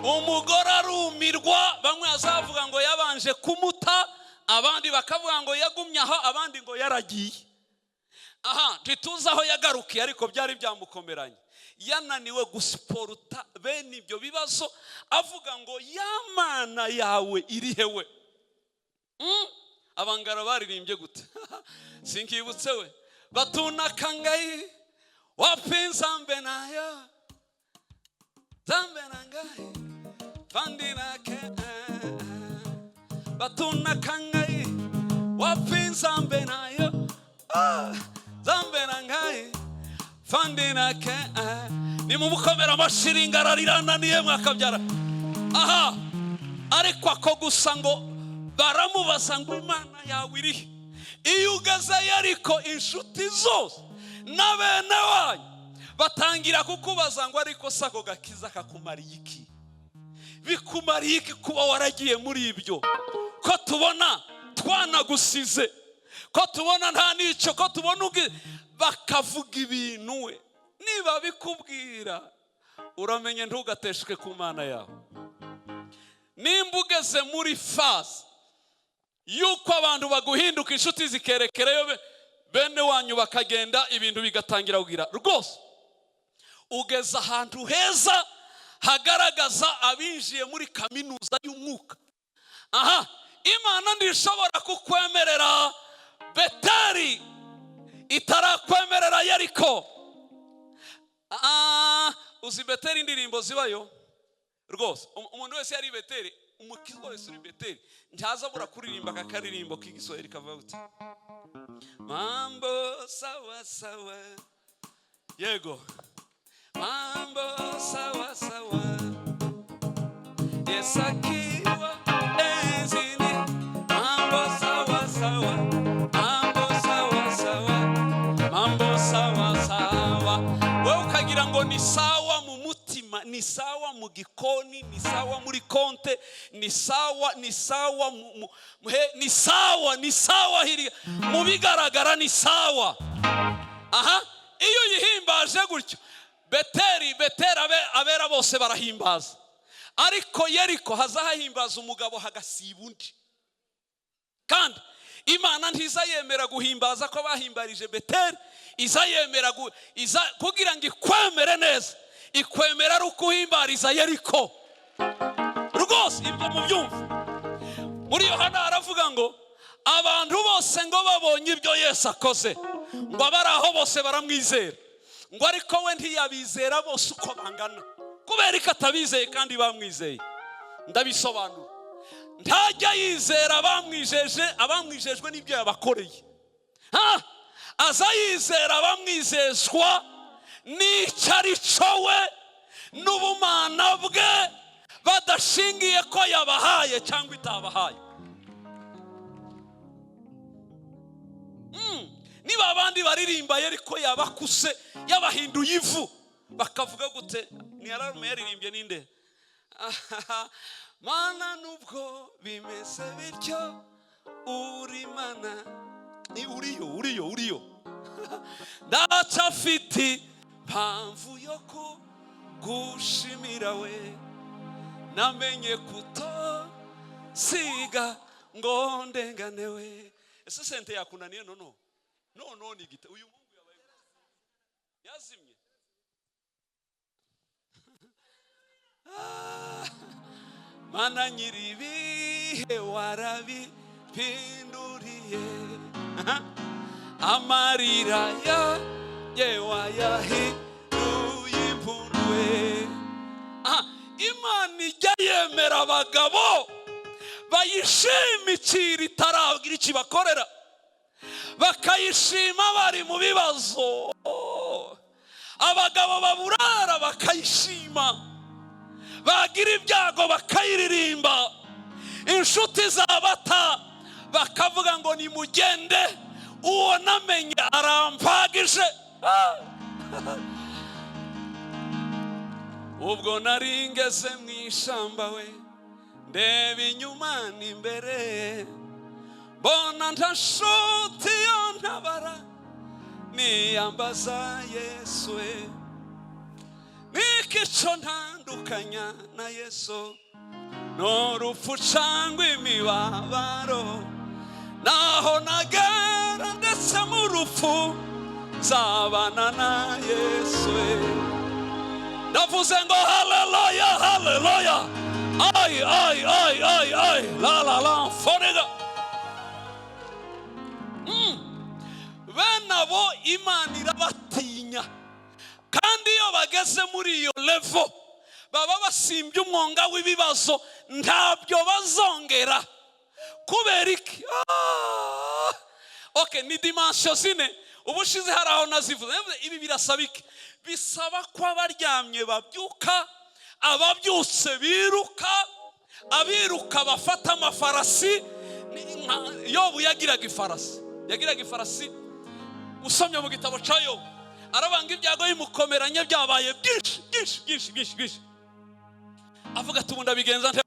Umugore arumirwa, bamwe bazavuga ngo yabanje kumuta, abandi bakavuga ngo yagumye aho, abandi ngo yaragiye. Aha ntituzi aho yagarukiye, ariko byari byamukomeranye, yananiwe gusiporuta bene ibyo bibazo, avuga ngo ya Mana yawe iri hewe? Abangara baririmbye gute? Sinkibutse we. Batuna kangayi wapinzambe nayo zambe nangayi vandinake, batuna kangayi wapinzambe nayo zambe nangayi fandinake. Nimumukomera amashiringa ararirananiye mwakabyara. Aha Ariko ako gusa ngo baramubaza ngo: "Imana yawe irihe?" Iyo ugezeyo ariko, inshuti zose na bene wanyu batangira kukubaza ngo: "Ariko se ako gakiza kakumariye iki? Bikumariye iki kuba waragiye muri ibyo, ko tubona twanagusize, ko tubona nta n'icyo, ko tubona ubwi?" Bakavuga ibintu we. Niba bikubwira, uramenye ntugateshwe ku Mana yawe. Nimba ugeze muri phase y'uko abantu baguhinduka inshuti, zikerekereyo bene wanyu bakagenda, ibintu bigatangira kugira, rwose ugeze ahantu heza hagaragaza abinjiye muri kaminuza y'umwuka. Aha Imana ntishobora kukwemerera Beteri itarakwemerera Yeriko. Uzi Beteri indirimbo zibayo rwose. Umuntu wese yari Beteri, umukizwa wese uri Beteri ntaza abura kuririmba aka karirimbo k'igiswahili kavuga gute: "Mambo sawa sawa." Yego, "Mambo sawa sawa, Yesu akiwa enzini, mambo sawa sawa, mambo sawa sawa, mambo sawa sawa." Wowe ukagira ngo ni sawa mu mutima, ni sawa mu gikoni, ni sawa muri konte, ni sawa, ni sawa ni sawa, ni sawa hirya, mu bigaragara ni sawa. Aha iyo uyihimbaje gutyo Beteri, Beteri abera bose barahimbaza, ariko Yeriko haza hahimbaza umugabo hagasiba undi. Kandi Imana ntiza yemera guhimbaza ko bahimbarije Beteri, iza yemera iza kugira ngo ikwemere neza, ikwemera ari uko uhimbariza Yeriko. Rwose ibyo mubyumva. Muri Yohana haravuga ngo abantu bose ngo babonye ibyo Yesu akoze, ngo abari aho bose baramwizera, ngo ariko we ntiyabizera bose uko bangana. Kubera ko atabizeye kandi bamwizeye? Ndabisobanura. Ntajya yizera abamwijeje, abamwijejwe n'ibyo yabakoreye. Ha! Aza yizera abamwizezwa n'icyo ari cyo we n'ubumana bwe, badashingiye ko yabahaye cyangwa itabahaye. Niba abandi baririmba ariko yabakuse, yabahinduye ivu, bakavuga gute? Ni ararume yaririmbye ninde? "Mana, nubwo bimeze bityo, uri Mana." Ni uriyo, uriyo, uriyo. "Ndacyafite impamvu yo kugushimira we, namenye kutosiga ngo ndengane we." Ese synthé yakunaniye? No, no, no, no, ni gita. Uyu mungu yabaye yazimye. Ah, "Mana nyiribihe, warabipinduriye, amarira yanjye wayahinduye impundu we." Aha, Imana ijya yemera abagabo bayishimikira itaragira ikibakorera, bakayishima bari mu bibazo. Abagabo baburara bakayishima, bagira ibyago bakayiririmba, inshuti zabata bakavuga ngo: "Nimugende, uwo namenye arampagije." Ah! "Ubwo nari ngeze mu ishyamba we, ndeba inyuma n'imbere, mbona nta nshuti yo ntabara, niyambaza Yesu we. Niki cyo ntandukanya na Yesu? N'urupfu cyangwa imibabaro? Naho nagera ndetse mu rupfu, nzabana na Yesu we." Ndavuze ngo haleluya, haleluya! Ay, ay, ay, ay, ay, la la la forega. Bene abo Imana irabatinya, kandi iyo bageze muri iyo level baba basimbye umwonga w'ibibazo, ntabyo bazongera. Kubera iki? Ah! Okay, ni dimension zine. Ubushize hari aho nazivuze. Navuze, ibi birasaba iki? Bisaba ko abaryamye babyuka, ababyutse biruka. Abiruka bafata amafarasi. Yobu yagiraga ifarasi, yagiraga ifarasi. Usomye mu gitabo cya Yobu, arabanga ibyago bimukomeranye, byabaye byinshi byinshi byinshi byinshi byinshi, avuga ati: "Ubu ndabigenza nte?"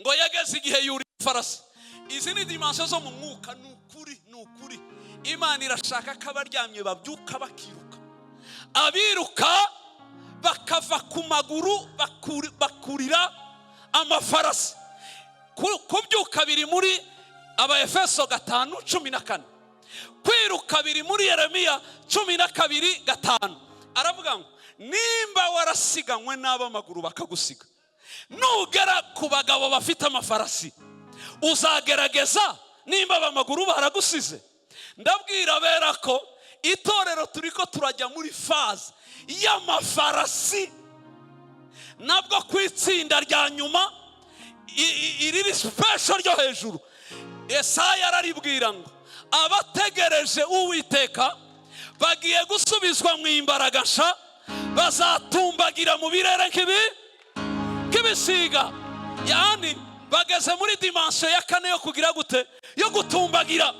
Ngo yageze igihe yuriye ifarasi. Izi ni dimensions zo mu mwuka. Ni ukuri, ni ukuri, Imana irashaka ko abaryamye babyuka bakiruka, abiruka bakava ku maguru bakurira amafarasi. Kubyuka biri muri Abaefeso 5:14, kwiruka biri muri Yeremiya 12:5. Aravuga ngo nimba warasiganywe n'ab'amaguru bakagusiga, nugera ku bagabo bafite amafarasi uzagerageza. Nimba ab'amaguru baragusize, ndabwira abera ko itorero turi ko turajya muri phase y'amafarasi, nabwo ku itsinda rya nyuma iriri special ryo hejuru. Esaya araribwira ngo abategereje Uwiteka bagiye gusubizwa mu imbaraga nsha, bazatumbagira mu birere nk'ibisiga. Yani bageze muri dimension ya kane yo kugira gute? Yo gutumbagira.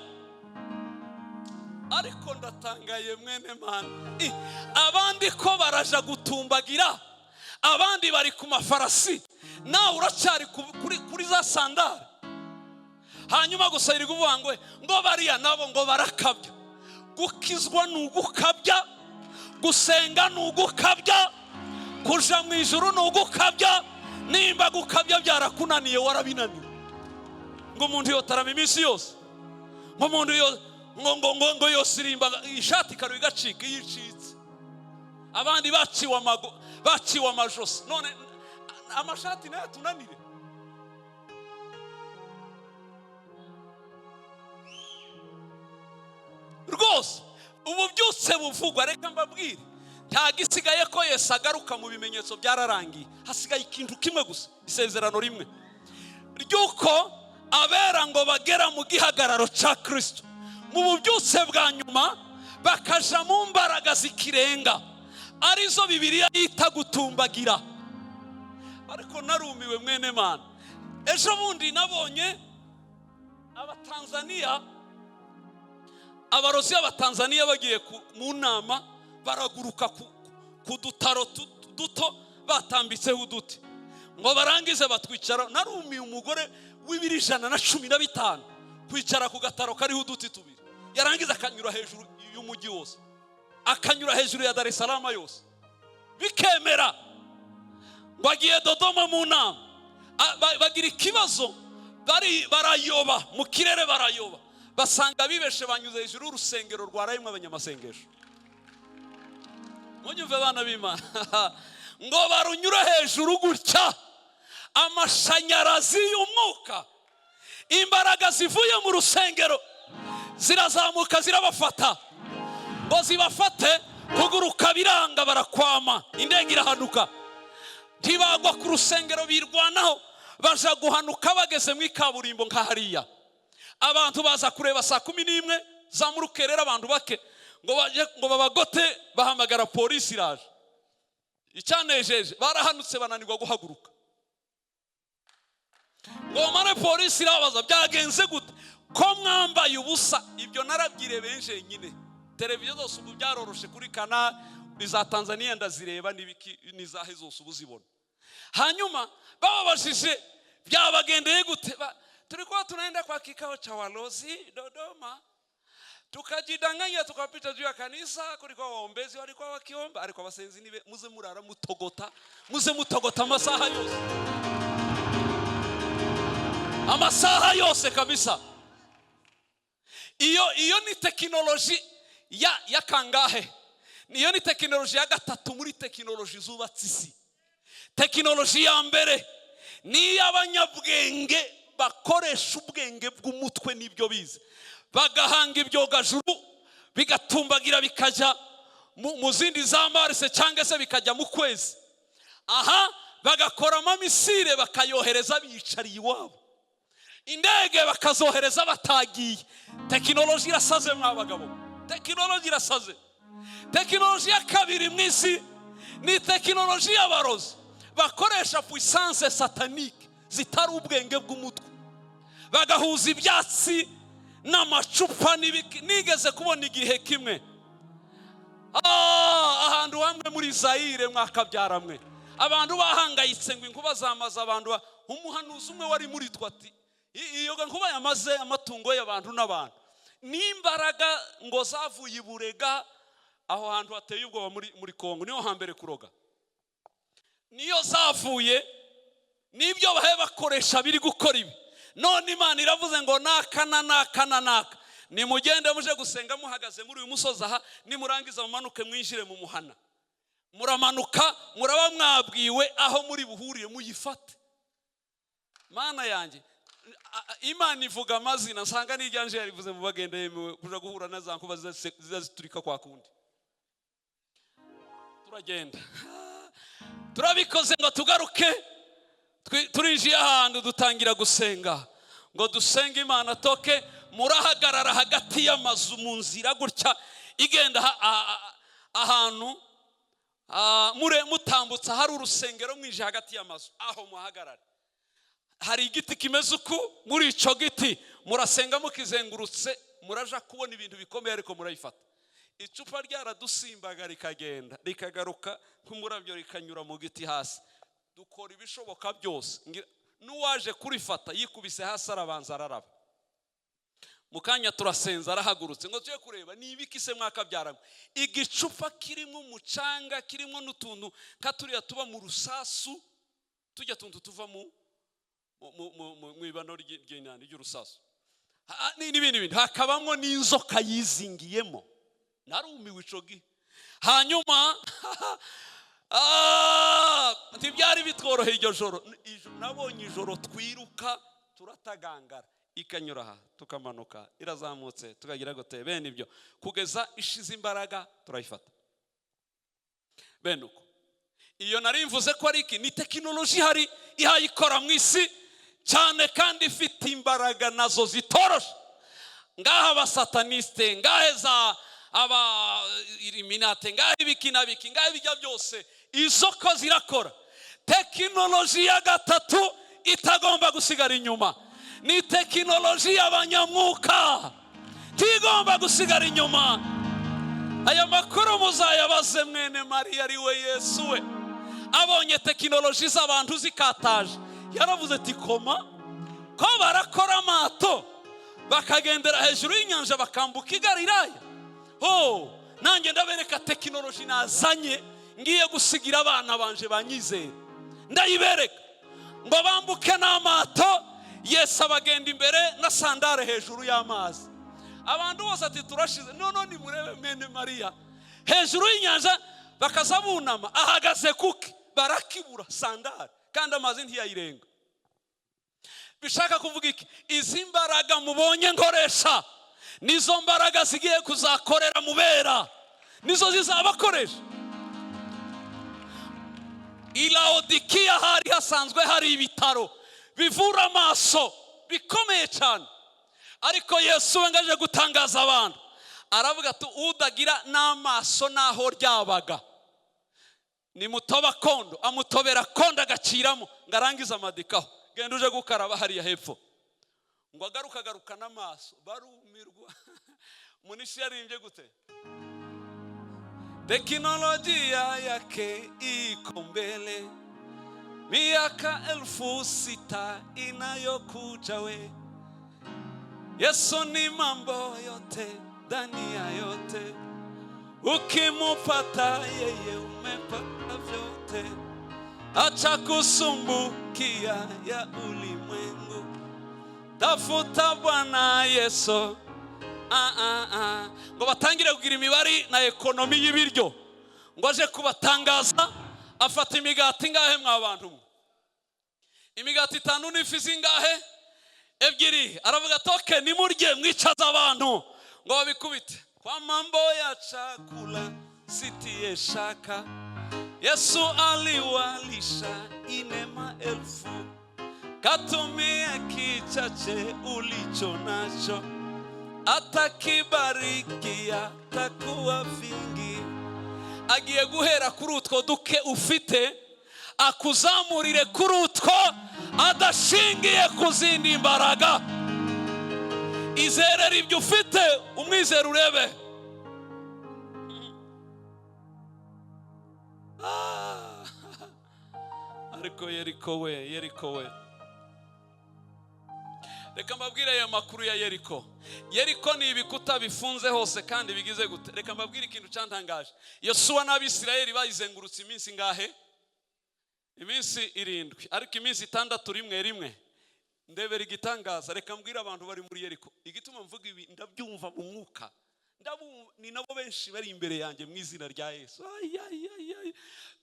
Ariko ndatangaye, mwene mana. Abandi ko baraja gutumbagira, abandi bari ku mafarasi, nawe uracyari kuri za sandari. Hanyuma gusa iri kuvuga ngo bariya nabo ngo barakabya. Gukizwa ni ugukabya, gusenga ni ugukabya, kuja mu ijuru ni ugukabya. Nimba gukabya byarakunaniye, warabinaniwe. Ngo umuntu yotarama iminsi yose, ngo umuntu yo ngo yosirimba ishati ikaruha igacika. Iyo icitse, abandi baciwe amago, baciwe amajosi, none amashati nayo atunanire. Rwose ubu byose buvugwa, reka mbabwire, nta gisigaye ko Yesu agaruka. Mu bimenyetso byararangiye, hasigaye ikintu kimwe gusa, isezerano rimwe ry'uko abera ngo bagera mu gihagararo cya Kirisito mu bubyutse bwa nyuma, bakaja mu mbaraga zikirenga, arizo Bibiliya yita gutumbagira. Ariko narumiwe, mwene mana. Ejo bundi nabonye Abatanzaniya, abarozi b'Abatanzaniya bagiye mu nama, baraguruka ku dutaro duto batambitseho uduti, ngo barangize batwicara. Narumiye, umugore w'ibiro 115 kwicara ku gataro kariho uduti tubiri, yarangiza akanyura hejuru y'umujyi wose, akanyura hejuru ya Dar es Salaam yose, bikemera. Ngo agiye Dodoma mu nama, bagira ikibazo, barayoba mu kirere, barayoba, basanga bibeshe, banyuze hejuru y'urusengero rwarayimwe abanyamasengesho. Munyumve, abana b'Imana, ngo barunyure hejuru gutya, amashanyarazi y'umwuka, imbaraga zivuye mu rusengero zirazamuka zirabafata. Ngo zibafate, kuguruka biranga, barakwama, indege irahanuka. Ntibagwa ku rusengero, birwanaho, baja guhanuka bageze mu ikaburimbo nka hariya. Abantu baza kureba saa 11 za murukerera, abantu bake ngo bajye ngo babagote, bahamagara polisi, iraje. Icyanejeje, barahanutse bananirwa guhaguruka. Ngo bamare, polisi irababaza: "Byagenze gute ko mwambaye ubusa?" Ibyo narabyirebeye nyine. Televiziyo zose ubu byaroroshe, kuri Canal iza Tanzania ndazireba, n'ibiki n'izahe zose ubu zibona. Hanyuma bababajije byabagendeye gute, "Tulikuwa tunaenda kwa kikao cha walozi Dodoma, tukajidanganya tukapita juu ya kanisa, kulikuwa waombezi walikuwa wakiomba." Ariko abasenzi nibe muze murara mutogota, muze mutogota amasaha yose, amasaha yose kabisa. Iyo ni tekinoloji ya kangahe? Niyo ni tekinoloji ya gatatu muri tekinoloji zubatse isi. Tekinoloji ya mbere ni iy'abanyabwenge bakoresha ubwenge bw'umutwe n'ibyo bize, bagahanga ibyogajuru bigatumbagira bikajya mu zindi za Mars cyangwa se bikajya mu kwezi. Aha bagakoramo missile, bakayohereza biyicariye iwabo, indege bakazohereza batagiye. Tekinoloji irasaze, mwa bagabo, tekinoloji irasaze. Tekinoloji ya kabiri mu isi ni tekinoloji y'abarozi bakoresha puissance satanique. Zitari ubwenge bw'umutwe, bagahuza ibyatsi n'amacupa n'ibiki. Nigeze kubona igihe kimwe ahantu hamwe muri Zayire, mwakabyaramwe, abantu bahangayitse ngo inkuba zamaze abantu. Umuhanuzi umwe wari muri twe ati: "Iyo nkuba yamaze amatungo y'abantu n'abantu n'imbaraga ngo zavuye i Burega." Aho hantu hateye ubwoba muri Kongo, niho hambere kuroga niyo zavuye, n'ibyo bahe bakoresha biri gukora ibi. None Imana iravuze ngo naka na naka na naka, nimugende muje gusenga muhagaze muri uyu musozi aha, nimurangiza mumanuke mwinjire mu muhana. Muramanuka, muraba mwabwiwe aho muri buhurire, muyifate. Mana yanjye, Imana ivuga amazina, nsanga n'iryanje yarivuze mu bagenda yemewe kuja guhura na za nkuba ziza ziturika kwa kundi. Turagenda, turabikoze ngo tugaruke. Turinjiye ahantu, dutangira gusenga ngo dusenge Imana toke. Murahagarara hagati y'amazu mu nzira gutya igenda ahantu mure mutambutsa hari urusengero, mwinjiye hagati y'amazu aho muhagarara hari igiti kimeze uku. Muri icyo giti murasenga mukizengurutse, muraja kubona ibintu bikomeye, ariko murayifata. Icupa ryaradusimbaga rikagenda rikagaruka nk'umurabyo, rikanyura mu giti hasi. Dukora ibishoboka byose. N'uwaje kurifata yikubise hasi, arabanza araraba. Mu kanya turasenza, arahagurutse ngo tujye kureba ni ibiki se mwakabyaramwe. Igicupa kirimo umucanga, kirimo n'utuntu nka turiya tuba mu rusasu, tujya tuntu tuva mu ibano ry'urusasu n'ibindi bintu, hakabamo n'inzoka yizingiyemo. Narumiwe ico gihe. Hanyuma ntibyari bitworoheye iryo joro. Nabonye ijoro twiruka turatagangara, ikanyura aha tukamanuka, irazamutse tukagira gute, bene ibyo, kugeza ishize imbaraga turayifata. Bene uko iyo nari mvuze ko ari iki, ni tekinoloji ihari ihayikora mu isi cyane kandi ifite imbaraga nazo zitoroshe. Ngaha abasataniste, ngahe za aba Illuminati, ngahe ibiki na biki, ngahe ibijya byose, izo ko zirakora. Tekinoloji ya gatatu itagomba gusigara inyuma ni tekinoloji y'abanyamwuka, ntigomba gusigara inyuma. Aya makuru muzayabaze mwene Mariya, ari we Yesu. We abonye tekinoloji z'abantu zikataje, yaravuze ati: "Koma ko barakora amato bakagendera hejuru y'inyanja, bakambuka i Galilaya, ho nanjye ndabereka tekinoloji nazanye, ngiye gusigira abana banje banyizera." Ndayibereka ngo bambuke n'amato. Yesu abagenda imbere na sandare hejuru y'amazi. Abantu bose ati: "Turashize." None nimurebe mwene Mariya hejuru y'inyanja. Bakaza bunama, ahagaze kuki? Barakibura sandare, kandi amazi ntiyayirenga. Bishaka kuvuga iki? Izi mbaraga mubonye nkoresha nizo mbaraga zigiye kuzakorera mubera, nizo zizabakoresha. I Laodikiya hari hasanzwe hari ibitaro bivura amaso bikomeye cyane, ariko Yesu we ngaje gutangaza abantu, aravuga ati: "Udagira n'amaso n'aho ryabaga nimutoba kondo." Amutobera kondo agaciramo ngo arangize amadikaho: "Genda uje gukaraba hariya hepfo." Ngo agaruka, agaruka n'amaso. Barumirwa. Munishi yaririmbye gute? Teknolojia yake iko mbele, miaka 6000 inayokuja we. Yesu ni mambo yote ndani ya yote, ukimupata yeye umepata vyote. Acha kusumbukia ya ulimwengu, tafuta Bwana Yesu. Ah, ah, ah. Ngo batangire kugira imibare na ekonomi y'ibiryo, ngo aje kubatangaza, afata imigati ingahe mwa bantu mwe? Imigati itanu n'ifi zingahe? Ebyiri. Aravuga ati: "Okay, nimurye, mwicaze abantu." Ngo babikubite. Kwa mambo ya chakula sitie shaka, Yesu aliwalisha ine maelfu, katumie kichache ulicho nacho, atakibarikia takuwa vingi. Agiye guhera kuri utwo duke ufite, akuzamurire kuri utwo. Adashingiye ku zindi mbaraga. Izerera ibyo ufite, umwizere urebe. Ah, ariko Yeriko we, Yeriko we, reka mbabwire ayo makuru ya Yeriko. Yeriko ni ibikuta bifunze hose kandi bigize gute? Reka mbabwire ikintu cyantangaje. Yosuwa n'Abisirayeli bayizengurutse iminsi ingahe? Iminsi 7, ariko iminsi 6 rimwe rimwe. Ndebera igitangaza. Reka mbwire abantu bari muri Yeriko igituma mvuga ibi. Ndabyumva mu mwuka, ni nabo benshi bari imbere yanjye mu izina rya Yesu. Ay, ay, ay, ay.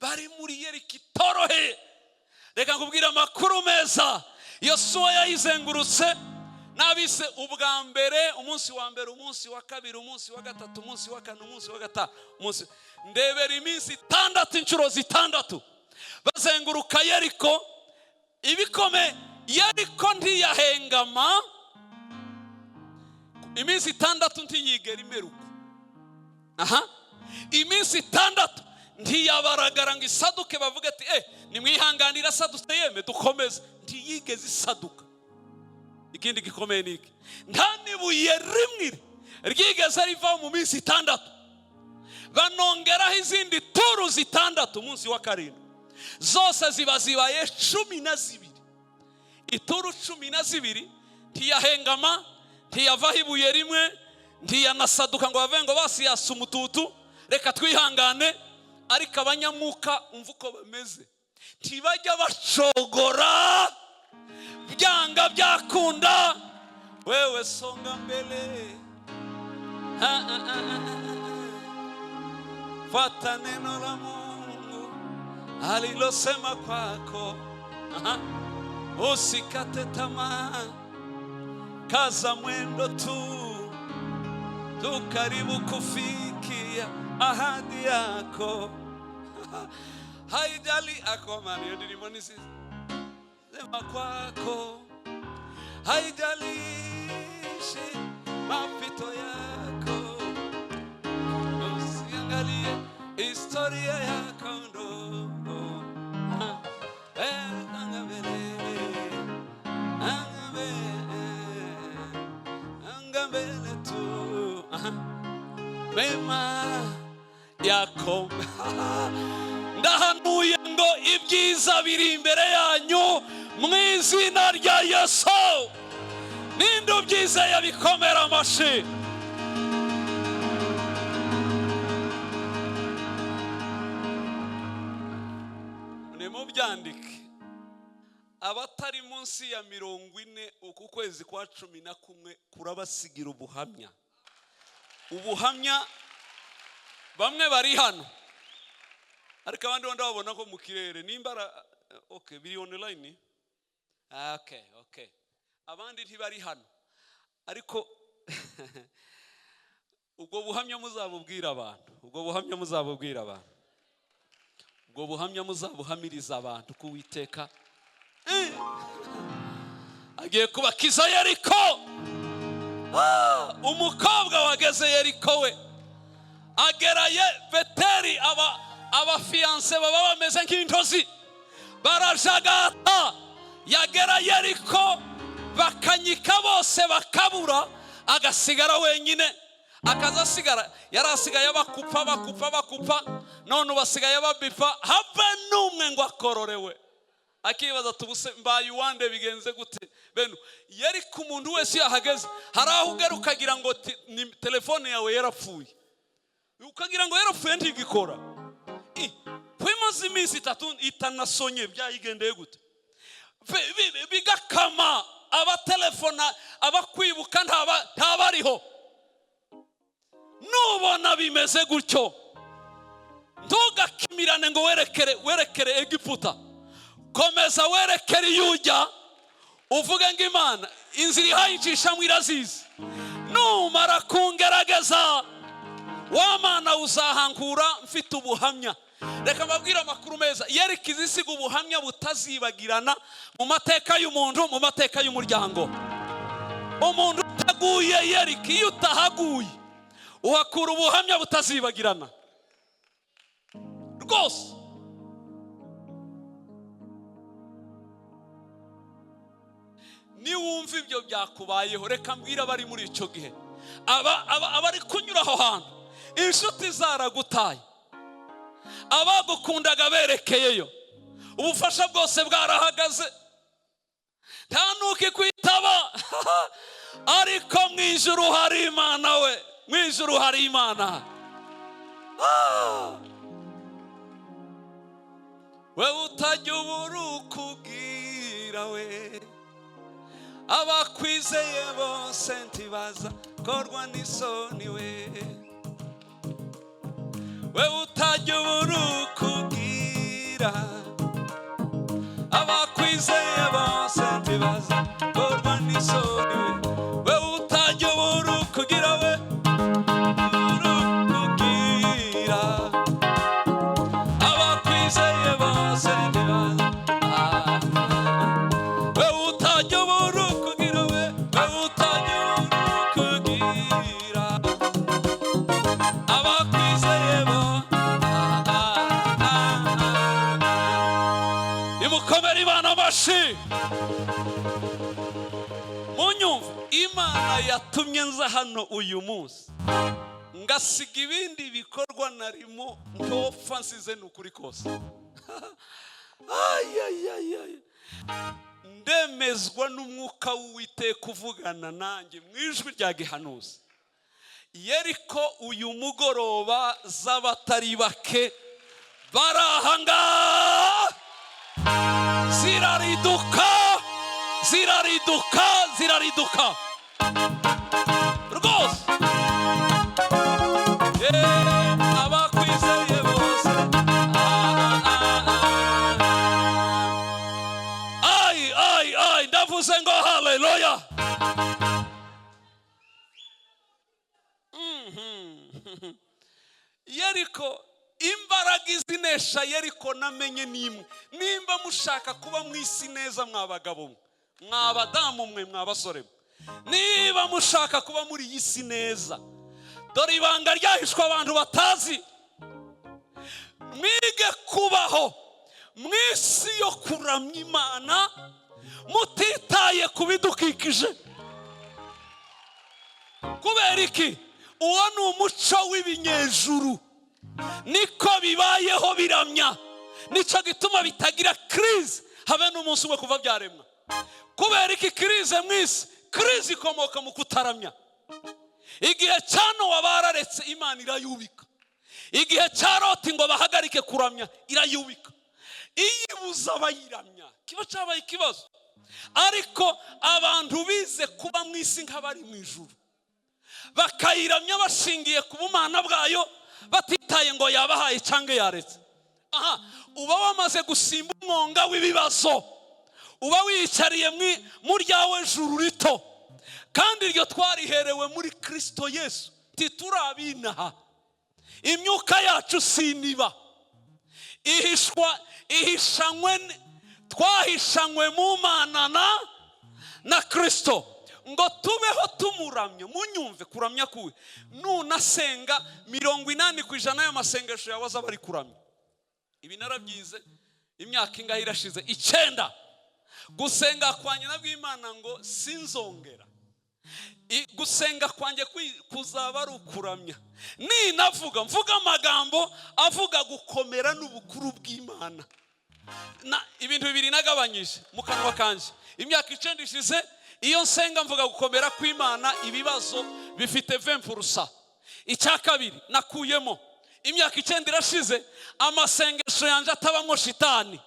Bari muri Yeriko itoroheye. Reka nkubwire amakuru meza. Yosuwa yayizengurutse n'abise ubwa mbere, umunsi wa mbere, umunsi wa kabiri, umunsi wa gatatu, umunsi wa kane, umunsi wa gatanu, umunsi. Ndebera iminsi 6 inshuro 6 bazenguruka Yeriko. Ibikome, Yeriko ntiyahengama iminsi 6, ntiyigera imeruka. Aha, iminsi 6 ntiyabaragara ngo isaduke, bavuga ati nimwihanganira asadutse, yeme dukomeze. Ntiyigeze isaduka. Ikindi gikomeye ni iki? Nta n'ibuye rimwe ryigeze riva mu minsi 6. Banongeraho izindi turu 6 umunsi wa 7, zose ziba zibaye 12. Ituru 12, ntiyahengama, ntiyavaho ibuye rimwe, ntiyanasaduka ngo bave ngo basiyasa umututu, reka twihangane. Ariko abanyamwuka umva uko bameze, ntibajya bacogora, byanga byakunda. Wewe songa mbele, ha, ha, ha, ha, ha. Fuata neno la Mungu alilosema kwako. Aha. Usikate tamaa, kaza mwendo tu, tukaribu kufikia ahadi yako. Haijali akoma niyo ndirimbo ni sisi. Sema kwako, haijalishi mapito yako, usiangalie historia yako ndogo. Anga mbele, anga mbele, anga mbele tu. Aha. Mema yako. Ndahanuye ngo ibyiza biri imbere yanyu mu izina rya Yesu. Ninde ubyizeye bikomera amashi? Nimubyandike. Abatari munsi ya 40, uku kwezi kwa 11 kurabasigira ubuhamya. Ubuhamya bamwe bari hano, ariko abandi bo ndababona ko mu kirere nimba okay, biri online. Okay, okay. Abandi ntibari hano, ariko ubwo buhamya muzabubwira abantu, ubwo buhamya muzabubwira abantu, ubwo buhamya muzabuhamiriza abantu ko Uwiteka agiye kubakiza Yeriko. Umukobwa wageze Yeriko we ageraye Beteli, abafiyanse baba bameze nk'intozi barajagata. Yagera Yeriko bakanyika bose bakabura, agasigara wenyine. Akaza asigara, yari asigaye bakupa bakupa bakupa, none ubasigaye babipa, habe n'umwe ngo akororewe. Akibaza ati ubuse mbaye uwande bigenze gute? Beno Yeriko umuntu wese yahageze, hari aho ugera ukagira ngo ni telefone yawe yarapfuye, ukagira ngo yarapfuye ntigikora. Kwimaze iminsi 3 itanasonye, byayigendeye gute? Bigakama, abatelefona abakwibuka ntabariho. Nubona bimeze gutyo, ntugakimirane ngo werekere Egiputa. Komeza werekere iyo ujya, uvuge ngo Imana inzira ihayicishamo irazizi. Numara kungerageza wa Mana uzahankura mfite ubuhamya. Reka mbabwire amakuru meza. Yeriko izisiga ubuhamya butazibagirana mu mateka y'umuntu, mu mateka y'umuryango. Umuntu utaguye Yeriko, iyo utahaguye uhakura ubuhamya butazibagirana rwose. Niwumva ibyo byakubayeho, reka mbwira abari muri icyo gihe, abari kunyura aho hantu, inshuti zaragutaye, abagukundaga berekeyeyo, ubufasha bwose bwarahagaze, nta n'ukikwitaba, ariko mu ijuru hari Imana we, mu ijuru hari Imana. Ah! We utajya ubura ukubwira we, abakwizeye bose ntibaza korwa n'isoni we. We utajya ubura ukubwira, abakwizeye bose ntibaza korwa n'isoni we. We utajya ubura ukugira, we ubura ukubwira, abakwizeye bose ntibaza. Ah, we utajya ubura ukugira, we utajya ubura ukugira, abakwizeye bo. Ah, ah, ah, ah. Nimukomere Imana amashyi. Munyumve, Imana yatumye nza hano uyu munsi ngasiga ibindi bikorwa narimo, ntopfa nsize, ni ukuri kose. Ay, ay, ay, ay. Ndemezwa n'Umwuka w'Uwiteka uvugana nanjye mu ijwi rya gihanuzi, Yeriko uyu mugoroba z'abatari bake bari ahangaha zirariduka, zirariduka, zirariduka rwose. Abakwizeye bose. Ah, ah, ah, ah. Ay, ay, ay, ndavuze ngo haleluya! Yeriko, imbaraga izinesha Yeriko namenye n'imwe. Nimba mushaka kuba mu isi neza, mwa bagabo mwe, mwa badamu mwe, mwa basore mwe, niba mushaka kuba muri iyi si neza, dore ibanga ryahishwe abantu batazi: mwige kubaho mu isi yo kuramya Imana mutitaye ku bidukikije. Kubera iki? Uwo ni umuco w'ibinyejuru, niko bibayeho biramya. Nicyo gituma bitagira crise habe n'umunsi umwe kuva byaremwa. Kubera iki crise mu isi? Crise ikomoka mu kutaramya. Igihe cya Nowa bararetse, Imana irayubika. Igihe cya Loti ngo bahagarike kuramya, irayubika. Iyo ibuze abayiramya kiba cyabaye ikibazo. Ariko abantu bize kuba mu isi nk'abari mu ijuru, bakayiramya bashingiye ku bumana bwayo, batitaye ngo yabahaye cyangwa yaretse, aha uba wamaze gusimba umwonga w'ibibazo, uba wiyicariye mu ryawe juru rito, kandi iryo twariherewe muri Kirisito Yesu. Titurabinaha, imyuka yacu siniba ihishwa, ihishanywe, twahishanywe mu Mana na Kirisito ngo tubeho tumuramya. Munyumve, kuramya kuwe, nunasenga 80% y'amasengesho yawe azaba ari kuramya. Ibi narabyize imyaka ingahe irashize? 9. Gusenga kwanjye nabw'Imana ngo sinzongera, gusenga kwanjye kuzaba ari ukuramya. Ninavuga, mvuga amagambo avuga gukomera n'ubukuru bw'Imana. Ibintu bibiri nagabanyije mu kanwa kanjye imyaka 9 ishize: iyo nsenga mvuga gukomera kw'Imana, ibibazo bifite 20%. Icya kabiri nakuyemo, imyaka 9 irashize amasengesho yanjye atabamo shitani.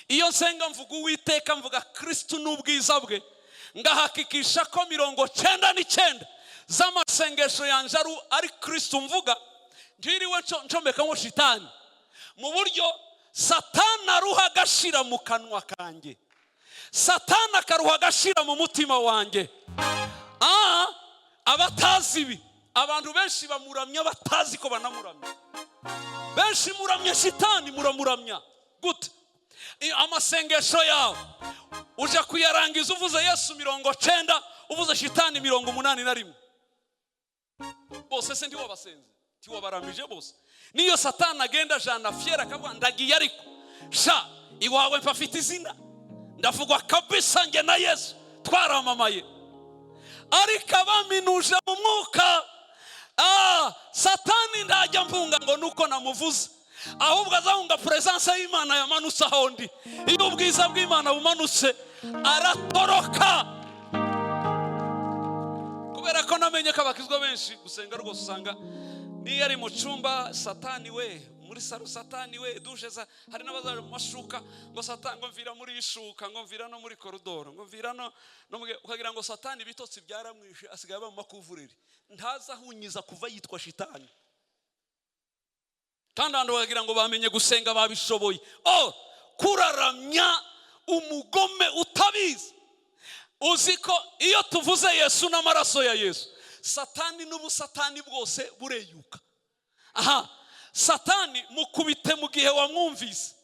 Iyo nsenga mvuga Uwiteka, mvuga Kirisitu n'ubwiza bwe, ngahakikisha ko 99 z'amasengesho yanjye ari Kirisitu mvuga, ntiriwe ncomekamo shitani, mu buryo Satani aruha agashira mu kanwa kanjye, Satani akaruha agashira mu mutima wanjye. Abatazi ibi, abantu benshi bamuramya batazi ko banamuramya. Benshi muramya shitani. Muramuramya gute? Amasengesho yawe ujya kuyarangiza uvuze Yesu 90, uvuze shitani 81. Bose se ntiwabasenze, ntiwabaramije bose? Niyo Satani agenda jana fier akavuga ndagiye, ariko sha iwawe mpafite izina, ndavugwa kabisa njye na Yesu. Twaramamaye, ariko abaminuje mu mwuka, Satani ntajya mpunga ngo nuko namuvuze, ahubwo azahunga presence y'Imana yamanutse aho ndi. Iyo ubwiza bw'Imana bumanutse, aratoroka, kubera ko namenye ko abakizwa benshi gusenga rwose usanga niyo ari mu cyumba, Satani we, muri salon, Satani we, douche za, hari n'abazaje mu mashuka ngo Satani, ngo mvira muri iyi shuka, ngo mvira no muri koridoro, ngo mvira no ukagira ngo Satani ibitotsi byaramwishe, asigaye aba mu makuvureri, ntazi ahunyiza kuva yitwa shitani. Kandi abantu bakagira ngo bamenye gusenga, babishoboye. Oh, kuraramya umugome utabizi. Uzi ko iyo tuvuze Yesu n'amaraso ya Yesu, Satani n'ubusatani bwose bureyuka? Aha Satani mukubite mu gihe wamwumvise.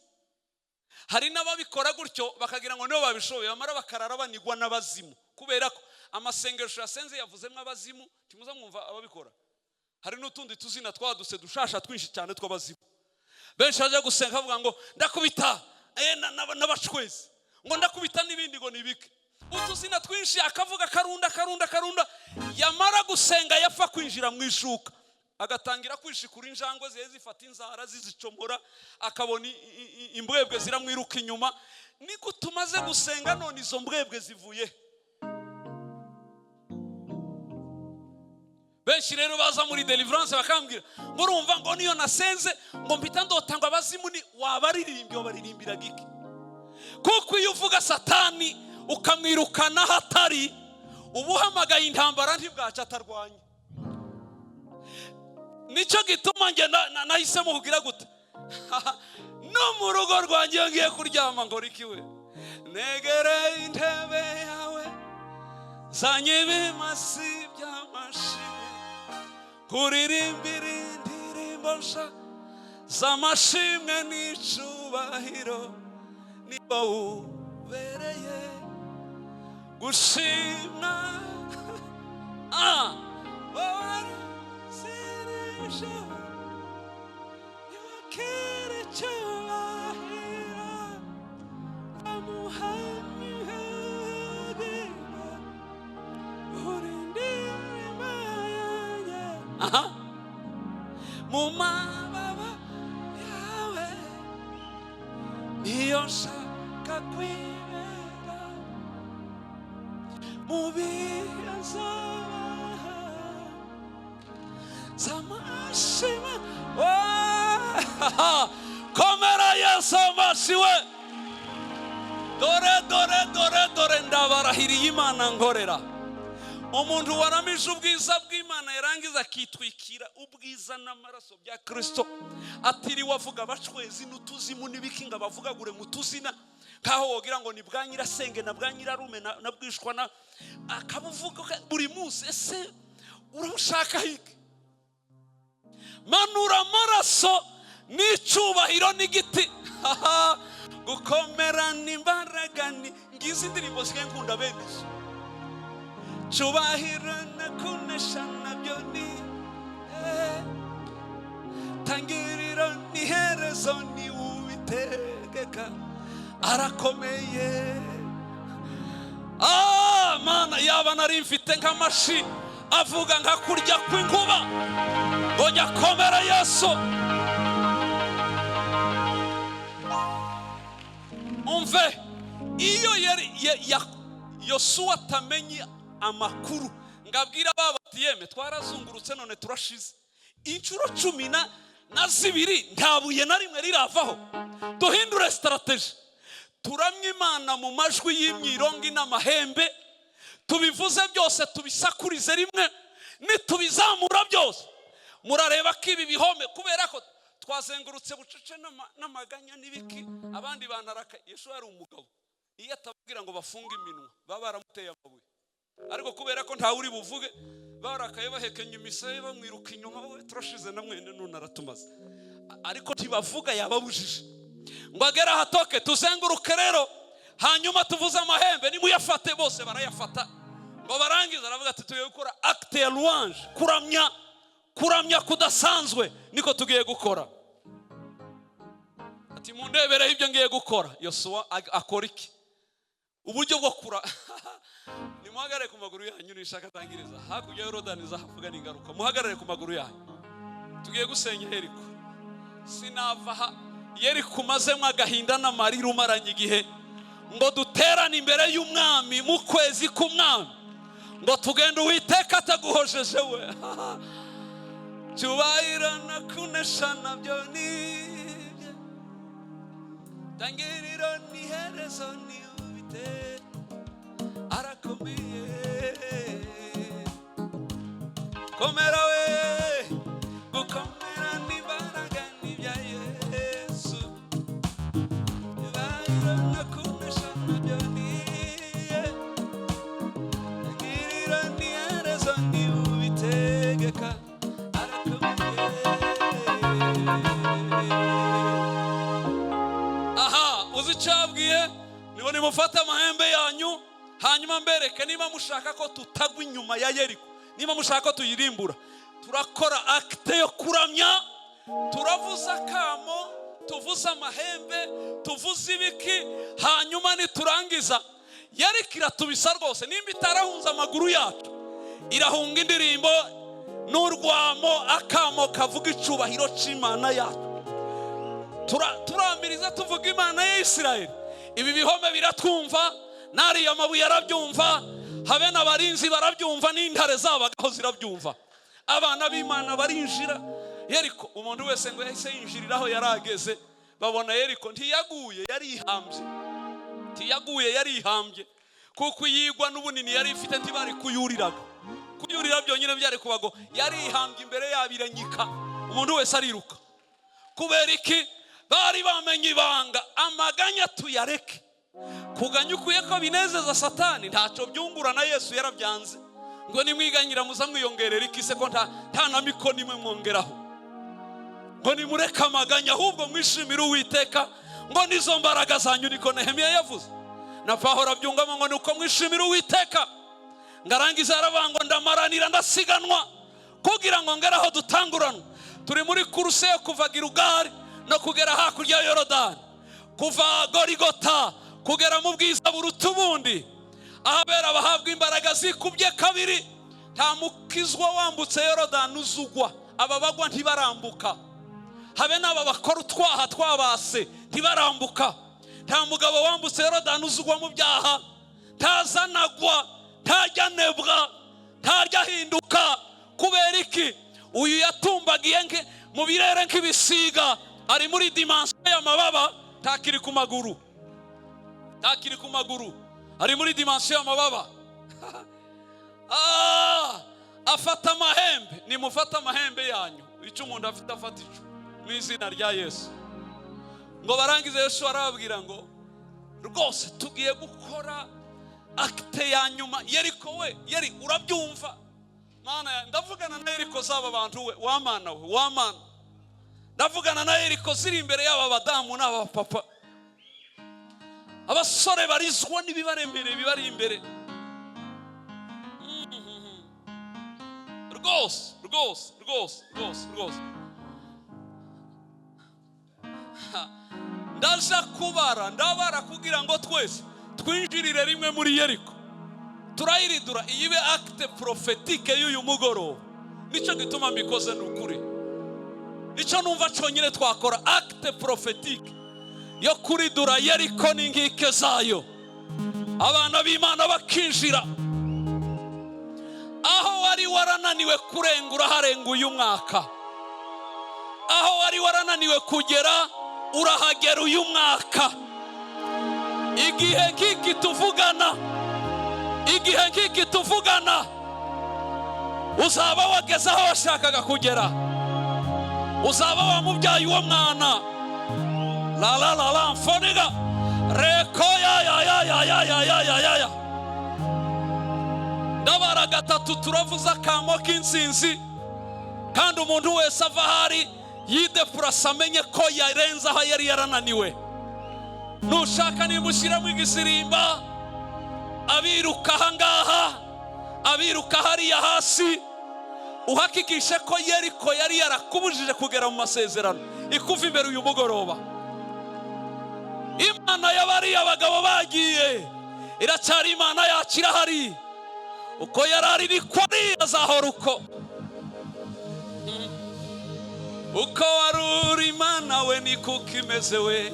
Hari n'ababikora gutyo bakagira ngo nibo babishoboye, bamara bakarara banigwa n'abazimu, kubera ko amasengesho yasenze yavuzemo abazimu. Timuza mwumva ababikora. Hari n'utundi tuzina twadutse dushasha twinshi cyane tw'abazimu. Benshi bajya gusenga bavuga ngo ndakubita n'abacwezi, ngo ndakubita n'ibindi, ngo nibike utuzina twinshi, akavuga karunda karunda karunda. Yamara gusenga, yapfa kwinjira mu ishuka, agatangira kwishikura injangwe zihe zifata inzara zizicomora, akabona imbwebwe ziramwiruka inyuma. Niko tumaze gusenga, none izo mbwebwe zivuye he? Benshi rero baza muri deliverance bakambwira ngo urumva, ngo niyo nasenze ngo mpita ndota ngo abazimu. Ni wabaririmbye, wabaririmbiraga iki? Kuko iyo uvuga Satani ukamwirukana aho atari, uba uhamagaye intambara, ntibwaca atarwanya. Nicyo gituma njye nahisemo kugira gute no mu rugo rwanjye, iyo ngiye kuryama ngo rikiwe negereye intebe yawe, zanye ibimasi by'amashimwe, kuririmbira indirimbo nsha z'amashimwe n'icubahiro, ni wowe ubereye gushimwa. Wowe zirisheho, niwakire icyubahiro, bamuhamye uri indirimbo yanjye. Aha mu mababa yawe niyo nshaka kwibera mu bihe nzobaha z'amashimwe. Komera Yesu amashiwe. Dore, dore, dore, dore, ndabarahiriye Imana nkorera, umuntu waramije ubwiza bw'Imana, yarangiza akitwikira ubwiza n'amaraso bya Kirisito, atiriwe avuga abacwezi n'utuzimu n'ibiki, ngo abavugagure mu tuzina nkaho wogira ngo ni bwa nyirasenge na bwa nyirarume na bwishwa na akabuvuga buri munsi. Ese urabushaka hiki? Manura amaraso n'icyubahiro n'igiti gukomera n'imbaraga. Ni ngizi indirimbo zisigaye nkunda bene izo. Cyubahiro na kunesha nabyo ni tangiriro n'iherezo, ni Uwitegeka, arakomeye. Mana, yaba nari mfite nk'amashi avuga nka kurya kw'inkuba ngo njya komera Yesu. Umve, iyo yari Yosuwa atamenye amakuru ngo abwire aba bati: "Yeme, twarazungurutse none turashize inshuro 12, nta buye na rimwe riravaho, duhindure strategy, turamye Imana mu majwi y'imyirongi n'amahembe, tubivuze byose, tubisakurize rimwe, nitubizamura byose murareba ko ibi bihome, kubera ko twazengurutse bucece n'amaganya n'ibiki." Abandi bantu araka. Yesu yari umugabo, iyo atababwira ngo bafunge iminwa, baba baramuteye amabuye, ariko kubera ko ntawe uri buvuge, barakaye, bahekenya imisaya, bamwiruka inyuma: "We, turashize na mwene none aratumaze." Ariko ntibavuga, yababujije ngo agere ahatoke: "Tuzenguruke rero, hanyuma tuvuze amahembe, nimuyafate." Bose barayafata. Ngo barangize, aravuga ati: "Tugiye gukora acte ya louange, kuramya, kuramya kudasanzwe niko tugiye gukora." Ati: "Mundebereho ibyo ngiye gukora." Yosuwa akora iki? Uburyo bwo kura Nimuhagarare ku maguru yanyu. Nishaka atangiriza hakurya ya Yorodani, zahavuga n'ingaruka. Muhagarare ku maguru yanyu, tugiye gusenya Yeriko. Sinava aha Yeriko umazemo agahinda n'amarira umaranye igihe, ngo duterane imbere y'umwami mu kwezi k'umwami, ngo tugende Uwiteka ataguhojeje we. Cyubahiro na kunesha nabyo nibye, tangiriro n'iherezo ni Uwiteka, arakomeye. Komera we, gukomera n'imbaraga n'ibya Yesu. Cyubahiro na kunesha nabyo niye, tangiriro n'iherezo ni Ubitegeka, arakomeye. Aha uzi icyo yabwiye? Nibo nimufate amahembe yanyu, hanyuma mbereke niba mushaka ko tutagwa inyuma ya Yeriko, niba mushaka ko tuyirimbura. Turakora acte yo kuramya, turavuza akamo, tuvuze amahembe, tuvuze ibiki, hanyuma niturangiza Yeriko iratubisa rwose. Nimba itarahunze amaguru yacu, irahunga indirimbo n'urwamo, akamo kavuga icubahiro c'Imana yacu. Turamiriza tuvuga Imana ya Isirayeli. Ibi bihome biratwumva, n'ariya mabuye arabyumva, habe n'abarinzi barabyumva, n'intare zabagaho zirabyumva. Abana b'Imana barinjira Yeriko. Umuntu wese ngo yahise yinjirira aho yari ageze, babona Yeriko ntiyaguye, yarihambye. Ntiyaguye, yarihambye, kuko iyigwa n'ubunini yari ifite ntibari kuyuriraga. Kuyurira byonyine byari kubago. Yarihambye imbere yabo, iranyika, umuntu wese ariruka. Kubera iki? Bari bamenye ibanga. Amaganya tuyareke. Kuganya ukuye ko binezeza Satani, ntacyo byungura, na Yesu yarabyanze ngo nimwiganyira muza mwiyongerera iki se, ko nta na mikono imwe mwongeraho? Ngo nimureke amaganya, ahubwo mwishimire Uwiteka, ngo nizo mbaraga zanyu. Niko Nehemiya yavuze, na Pahoro abyungamo, ngo ni uko mwishimire Uwiteka. Ngarangiza yaravuga ngo ndamaranira, ndasiganwa kugira ngo ngere aho dutanguranwa. Turi muri course yo kuva Girugari no kugera hakurya ya Yorodani, kuva Gorigota kugera mu bwiza buruta ubundi, ahabera bahabwa imbaraga zikubye kabiri. Nta mukizwa wambutse Yorodani uzugwa. Aba bagwa ntibarambuka, habe n'aba bakora utwaha twabase ntibarambuka. Nta mugabo wambutse Yorodani uzugwa mu byaha. Ntazanagwa, ntajya anebwa, ntajya ahinduka. Kubera iki? Uyu yatumbagiye mu birere nk'ibisiga, ari muri dimension y'amababa, ntakiri ku maguru, ntakiri ku maguru, ari muri dimension y'amababa. Ah, afata amahembe. Nimufate amahembe yanyu, icyo umuntu afite afata icyo, mu izina rya Yesu. Ngo barangize, Yesu arababwira ngo rwose tugiye gukora acte ya nyuma. Yeriko we, yeri urabyumva Mana ndavugana na Yeriko z'aba bantu we, wamana we, wamana. Ndavugana na Yeriko ziri imbere y'aba badamu n'aba papa, abasore barizwa n'ibibaremereye bibari imbere. Rwose rwose rwose rwose rwose. Ha, ndaja kubara, ndabara kugira ngo twese twinjirire rimwe muri Yeriko, turayiridura. Iyi be acte prophétique y'uyu mugoroba. Nicyo gituma mbikoze, ni ukuri, nicyo numva cyonyine twakora, acte prophétique yo kuridura Yeriko n'inkike zayo, abana b'Imana bakinjira. Aho wari warananiwe kurenga, uraharenga uyu mwaka. Aho wari warananiwe kugera, urahagera uyu mwaka. Igihe nk'iki tuvugana, igihe nk'iki tuvugana, uzaba wageze aho washakaga kugera, uzaba wamubyaye uwo mwana. La la la la, mfoniga reko ya ya ya ya ya ya ya ya ya ya. Ndabara gatatu, turavuza akamo k'insinzi, kandi umuntu wese ava ahari yidepurasa, amenye ko yarenze aho yari yarananiwe. Nushaka nimushyiramo igisirimba, abiruka ahangaha, abiruka hariya hasi, uhakikishe ko Yeriko yari yarakubujije kugera mu masezerano ikuva imbere uyu mugoroba. Imana y'abariya bagabo bagiye iracyari Imana yacu, irahari. Uko yari ari niko ari, azahora uko. Uko wari uri Imana we, niko ukimeze we,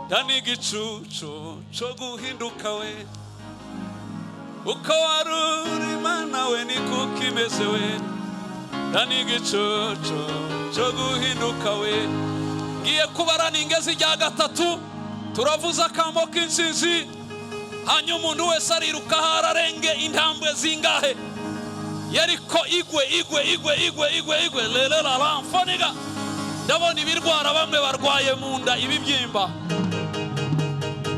nta n'igicucu cyo guhinduka we. Uko wari uri Imana we, niko ukimeze we, nta n'igicucu cyo guhinduka we. Ngiye kubara n'ingezi rya gatatu, turavuza akamo k'insinzi, hanyuma umuntu wese ariruka aho ararenge intambwe zingahe. Yeriko igwe, igwe, igwe, igwe, igwe, igwe, lelelala mfoniga. Ndabona ibirwara, bamwe barwaye mu nda ibibyimba,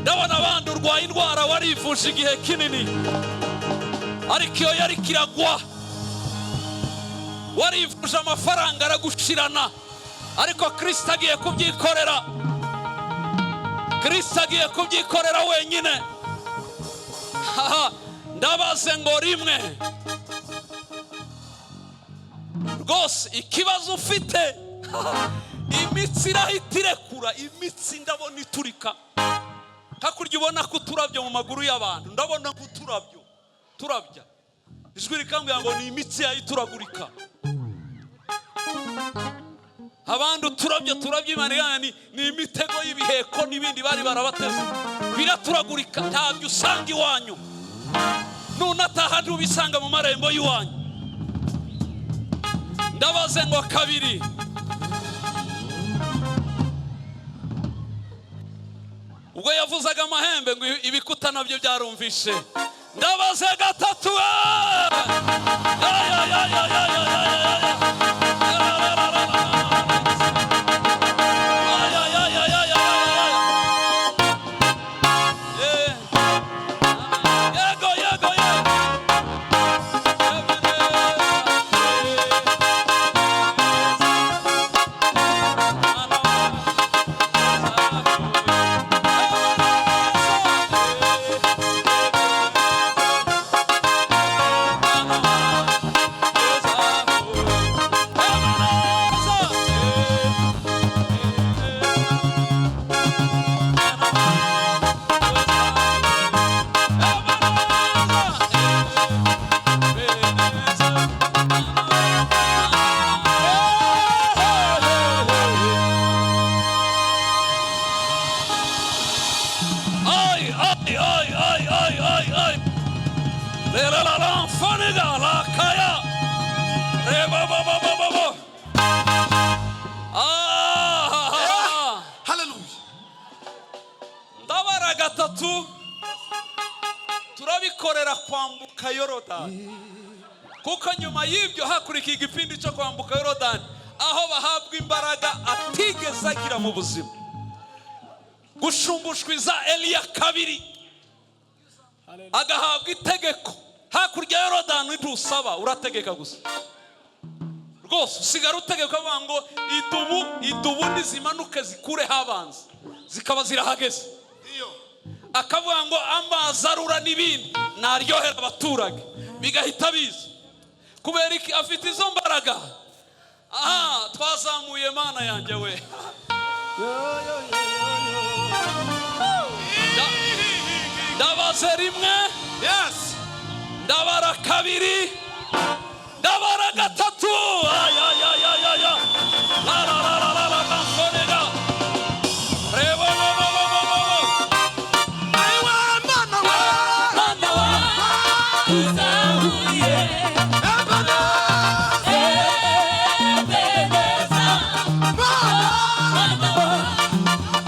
ndabona abandi urwaye indwara warivuje igihe kinini, ariko iyo yari kiragwa, warivuje amafaranga aragushirana, ariko Kristo agiye kubyikorera. Kristo agiye kubyikorera wenyine. Haha, ndabaze ngo rimwe rwose ikibazo ufite, imitsi irahita irekura, imitsi ndabona iturika. Hakurya ubona ko uturabyo mu maguru y'abantu, ndabona ko uturabyo turabya, ijwi rikambwira ngo ni imitsi yayituragurika. Abandi uturabyo turabya, Imana iganira, ni imitego y'ibiheko n'ibindi bari barabateze, biraturagurika. Ntabyo usanga iwanyu, nunataha ntubisanga mu marembo y'iwanyu. Ndabaze ngo kabiri, ubwo yavuzaga amahembe ngo ibikuta nabyo byarumvishe. Ndabaze gatatu, ya ya ya ya ya ya ya ya ya ya ya ya ya ya. Yego, yego, yego. Ay, ay, ay, ay, ay, ay, ay. Leralalan faniga la kaya. Reba ba ba ba ba ba. Ah! Hallelujah. Ndabara gatatu, turabikorera kwambuka Yorodani, kuko nyuma y'ibyo hakurikiye igipindi cyo kwambuka Yorodani, aho bahabwa imbaraga atigeze agira mu buzima, gushumbushwiza Eliya kabiri, agahabwa itegeko hakurya ya Yorodani: ntusaba, urategeka gusa. Rwose usigara utegeka, avuga ngo idubu, idubu nizimanuke zikure habanza, zikaba zirahageze. Akavuga ngo amazi arura n'ibindi naryohera abaturage, bigahita biza. Kubera iki? Afite izo mbaraga. Aha twazamuye, Mana yanjye we. Ndabaze rimwe. Yes. Ndabara kabiri, ndabara gatatu. Ay, ay, ay, ay, ay, ay. La, la, la, la, la, la, la, fonega. Rebo, bo, bo, bo, bo, bo, bo. Aiwa Mana we. Mana wa Uzahuye. Ebene. Ebeneza. Mana. Mana wa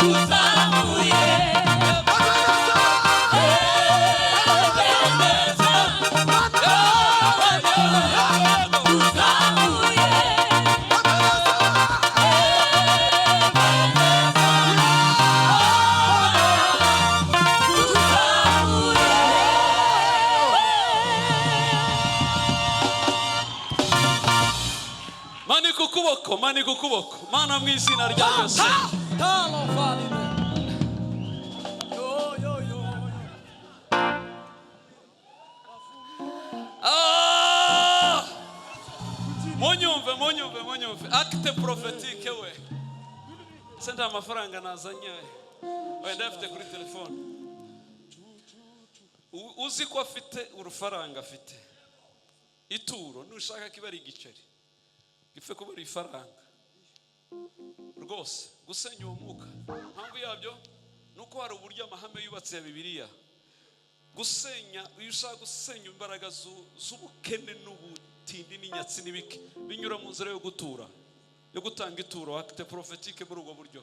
uzahuye. Ebeneza. Ebeneza. Mana. Mana wa uzahuye. Manika ukuboko, manika ukuboko. Mana, mu izina rya Yesu. Talo falime. Yo, yo, yo, yo. Ah! Munyumve, munyumve, munyumve. Acte prophétique we. Se nta mafaranga nazanye we? Wenda afite kuri telefone. Uzi ko afite urufaranga, afite ituro, nushaka kiba ari igiceri, gipfe kuba ari ifaranga rwose. Gusenya uwo mwuka, impamvu yabyo ni uko hari uburyo amahame yubatse ya Bibiliya. Gusenya, iyo ushaka gusenya imbaraga z'ubukene n'ubutindi n'inyatsi n'ibiki, binyura mu nzira yo gutura, yo gutanga ituro, acte prophétique muri ubwo buryo,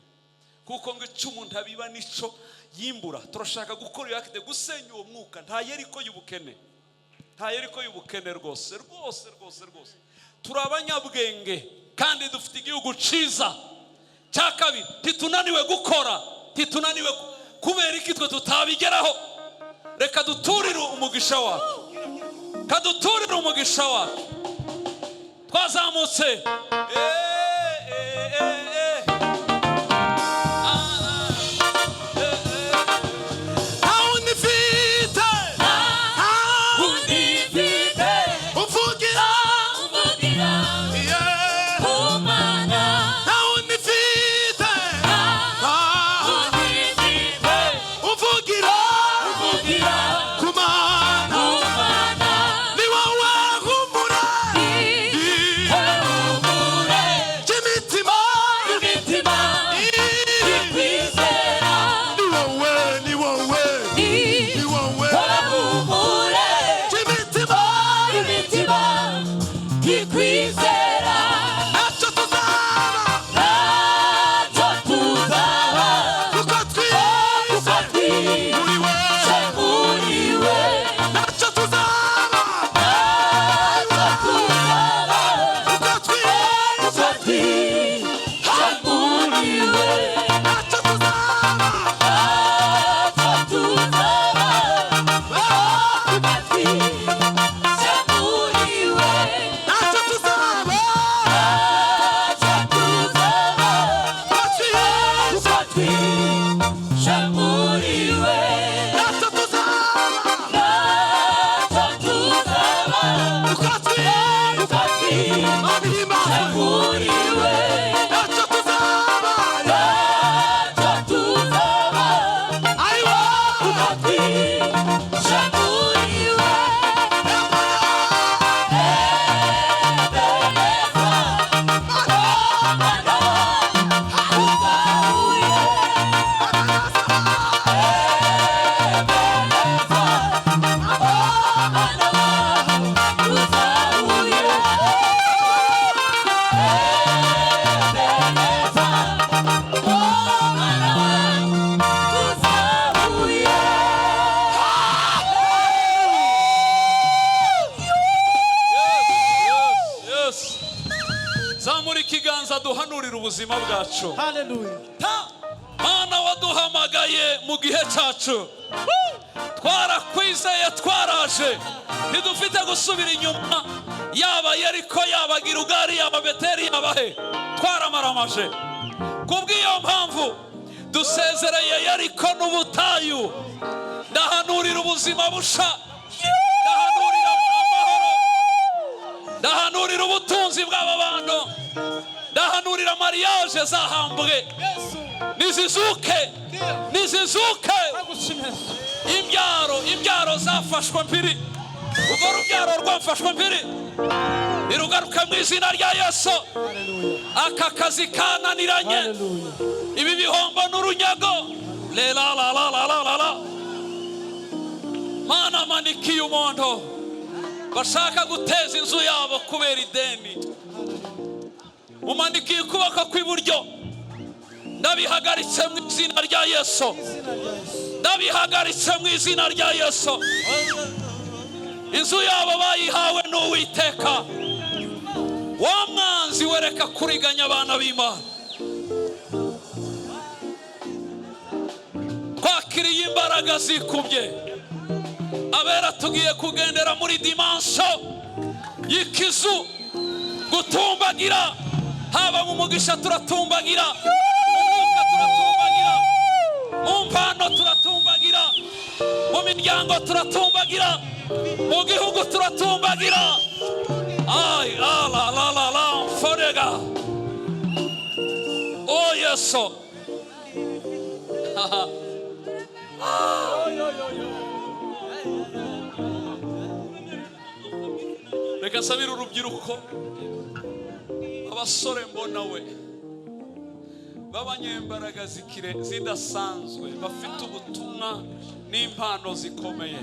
kuko ngo icyo umuntu abiba nico yimbura. Turashaka gukora iyo acte, gusenya uwo mwuka. Nta Yeriko y'ubukene, nta Yeriko y'ubukene rwose, rwose, rwose, rwose. Turi abanyabwenge kandi dufite igihugu cyiza. Cya kabiri, ntitunaniwe gukora, ntitunaniwe kubera iki twe tutabigeraho? Reka duturire umugisha wacu, kaduturire umugisha wacu. Twazamutse. Eh, eh, eh, eh. Ah, ah, eh, eh. Nta wundi mfite, Wundi mfite umvugira, umvugira yeah. ku Mana. Nta wundi mfite, Wundi mfite umvugira umvugira ku Mana. ku Mana. Ni wowe humura Ihumure ry'imitima, imitima ikwizera. Ni wowe, ni wowe, ni wowe Ihumure ry'imitima, imitima ikwizera. Ntacyo tuzaba, Ntacyo tuzaba, kuko twize kuko twize muri we. muri we. Ntacyo tuzaba, Ntacyo tuzaba, kuko twize, kuko twize muri we. Ntacyo tuzaba, Ntacyo tuzaba, kuko twize muri we. Ntacyo tuzaba, Ntacyo tuzaba, kuko twize, kuko twize muri we. Ntacyo tuzaba, Ntacyo tuzaba, kuko twize, kuko twize Imana ihimbazwe. muri we. Ntacyo tuzaba, Ntacyo tuzaba, ayiwa, kuko twize muri we. Yes, yes. Zamura ikiganza, duhanurire ubuzima bwacu. Hallelujah. Mana waduhamagaye mu gihe cyacu, twarakwizeye, twaraje, ntidufite gusubira inyuma. Yaba Yeriko, yaba Girugari, yaba Beteri, yaba he, twaramaramaje. Kubw'iyo mpamvu dusezereye Yeriko n'ubutayu. Ndahanurira ubuzima busha, ndahanurira amahoro, ndahanurira ubutunzi bw'aba bantu, ndahanurira mariage zahambwe nizizuke, nizizuke. Imbyaro, imbyaro zafashwe mpiri, urwo rubyaro rwafashwe mpiri nirugaruke mu izina rya Yesu. Aka kazi kananiranye, ibi bihombo n'urunyago, lela la la la la la la. Mana, manikiye umuntu bashaka guteza inzu yabo kubera ideni, umanikiye ukuboko kw'iburyo, ndabihagaritse mu izina rya Yesu, ndabihagaritse mu izina rya Yesu. Inzu yabo bayihawe n'Uwiteka. Wa mwanzi wereka kuriganya abana b'Imana, twakiriye imbaraga zikubye. Abera tugiye kugendera muri dimension y'ikizu, gutumbagira. Haba mu mugisha turatumbagira, mu mwuka turatumbagira, mu mpano turatumbagira, mu miryango turatumbagira, mu gihugu turatumbagira. Ay ala la la la forega, oh Yesu. Reka nsabire urubyiruko, abasore mbona we b'abanyembaraga zikire zidasanzwe, bafite ubutumwa n'impano zikomeye,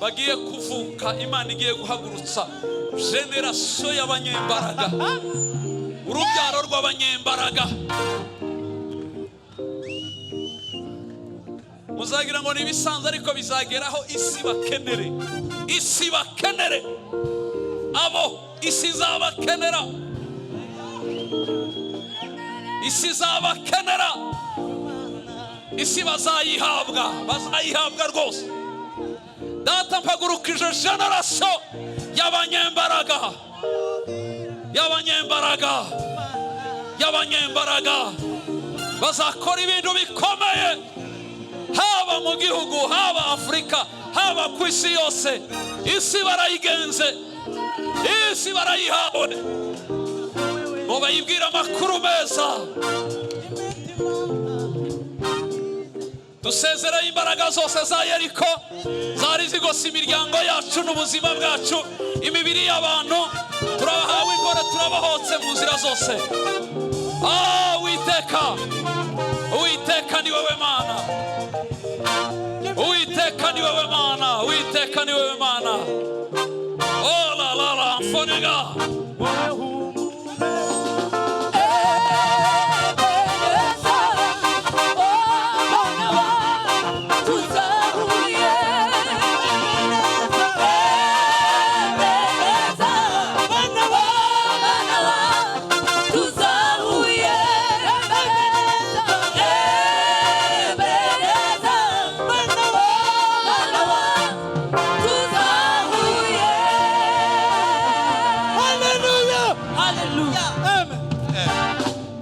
bagiye kuvuka. Imana igiye guhagurutsa génération y'abanyembaraga, urubyaro rw'abanyembaraga. Muzagira ngo ni ibisanzwe, ariko bizageraho isi bakenere, isi bakenere abo, isi izabakenera, isi izabakenera, isi bazayihabwa, bazayihabwa rwose. Data, mpagurukije génération y'abanyembaraga, y'abanyembaraga, y'abanyembaraga bazakora ibintu bikomeye, haba mu gihugu, haba Afurika, haba ku isi yose. Isi barayigenze, isi barayihawe ngo bayibwire amakuru meza. Dusezeraho imbaraga zose za Yeriko zari zigose imiryango yacu n'ubuzima bwacu, imibiri y'abantu. Turabahawe imboro, turabahotse mu nzira zose. Ah, Witeka, Uwiteka, ni wowe Mana.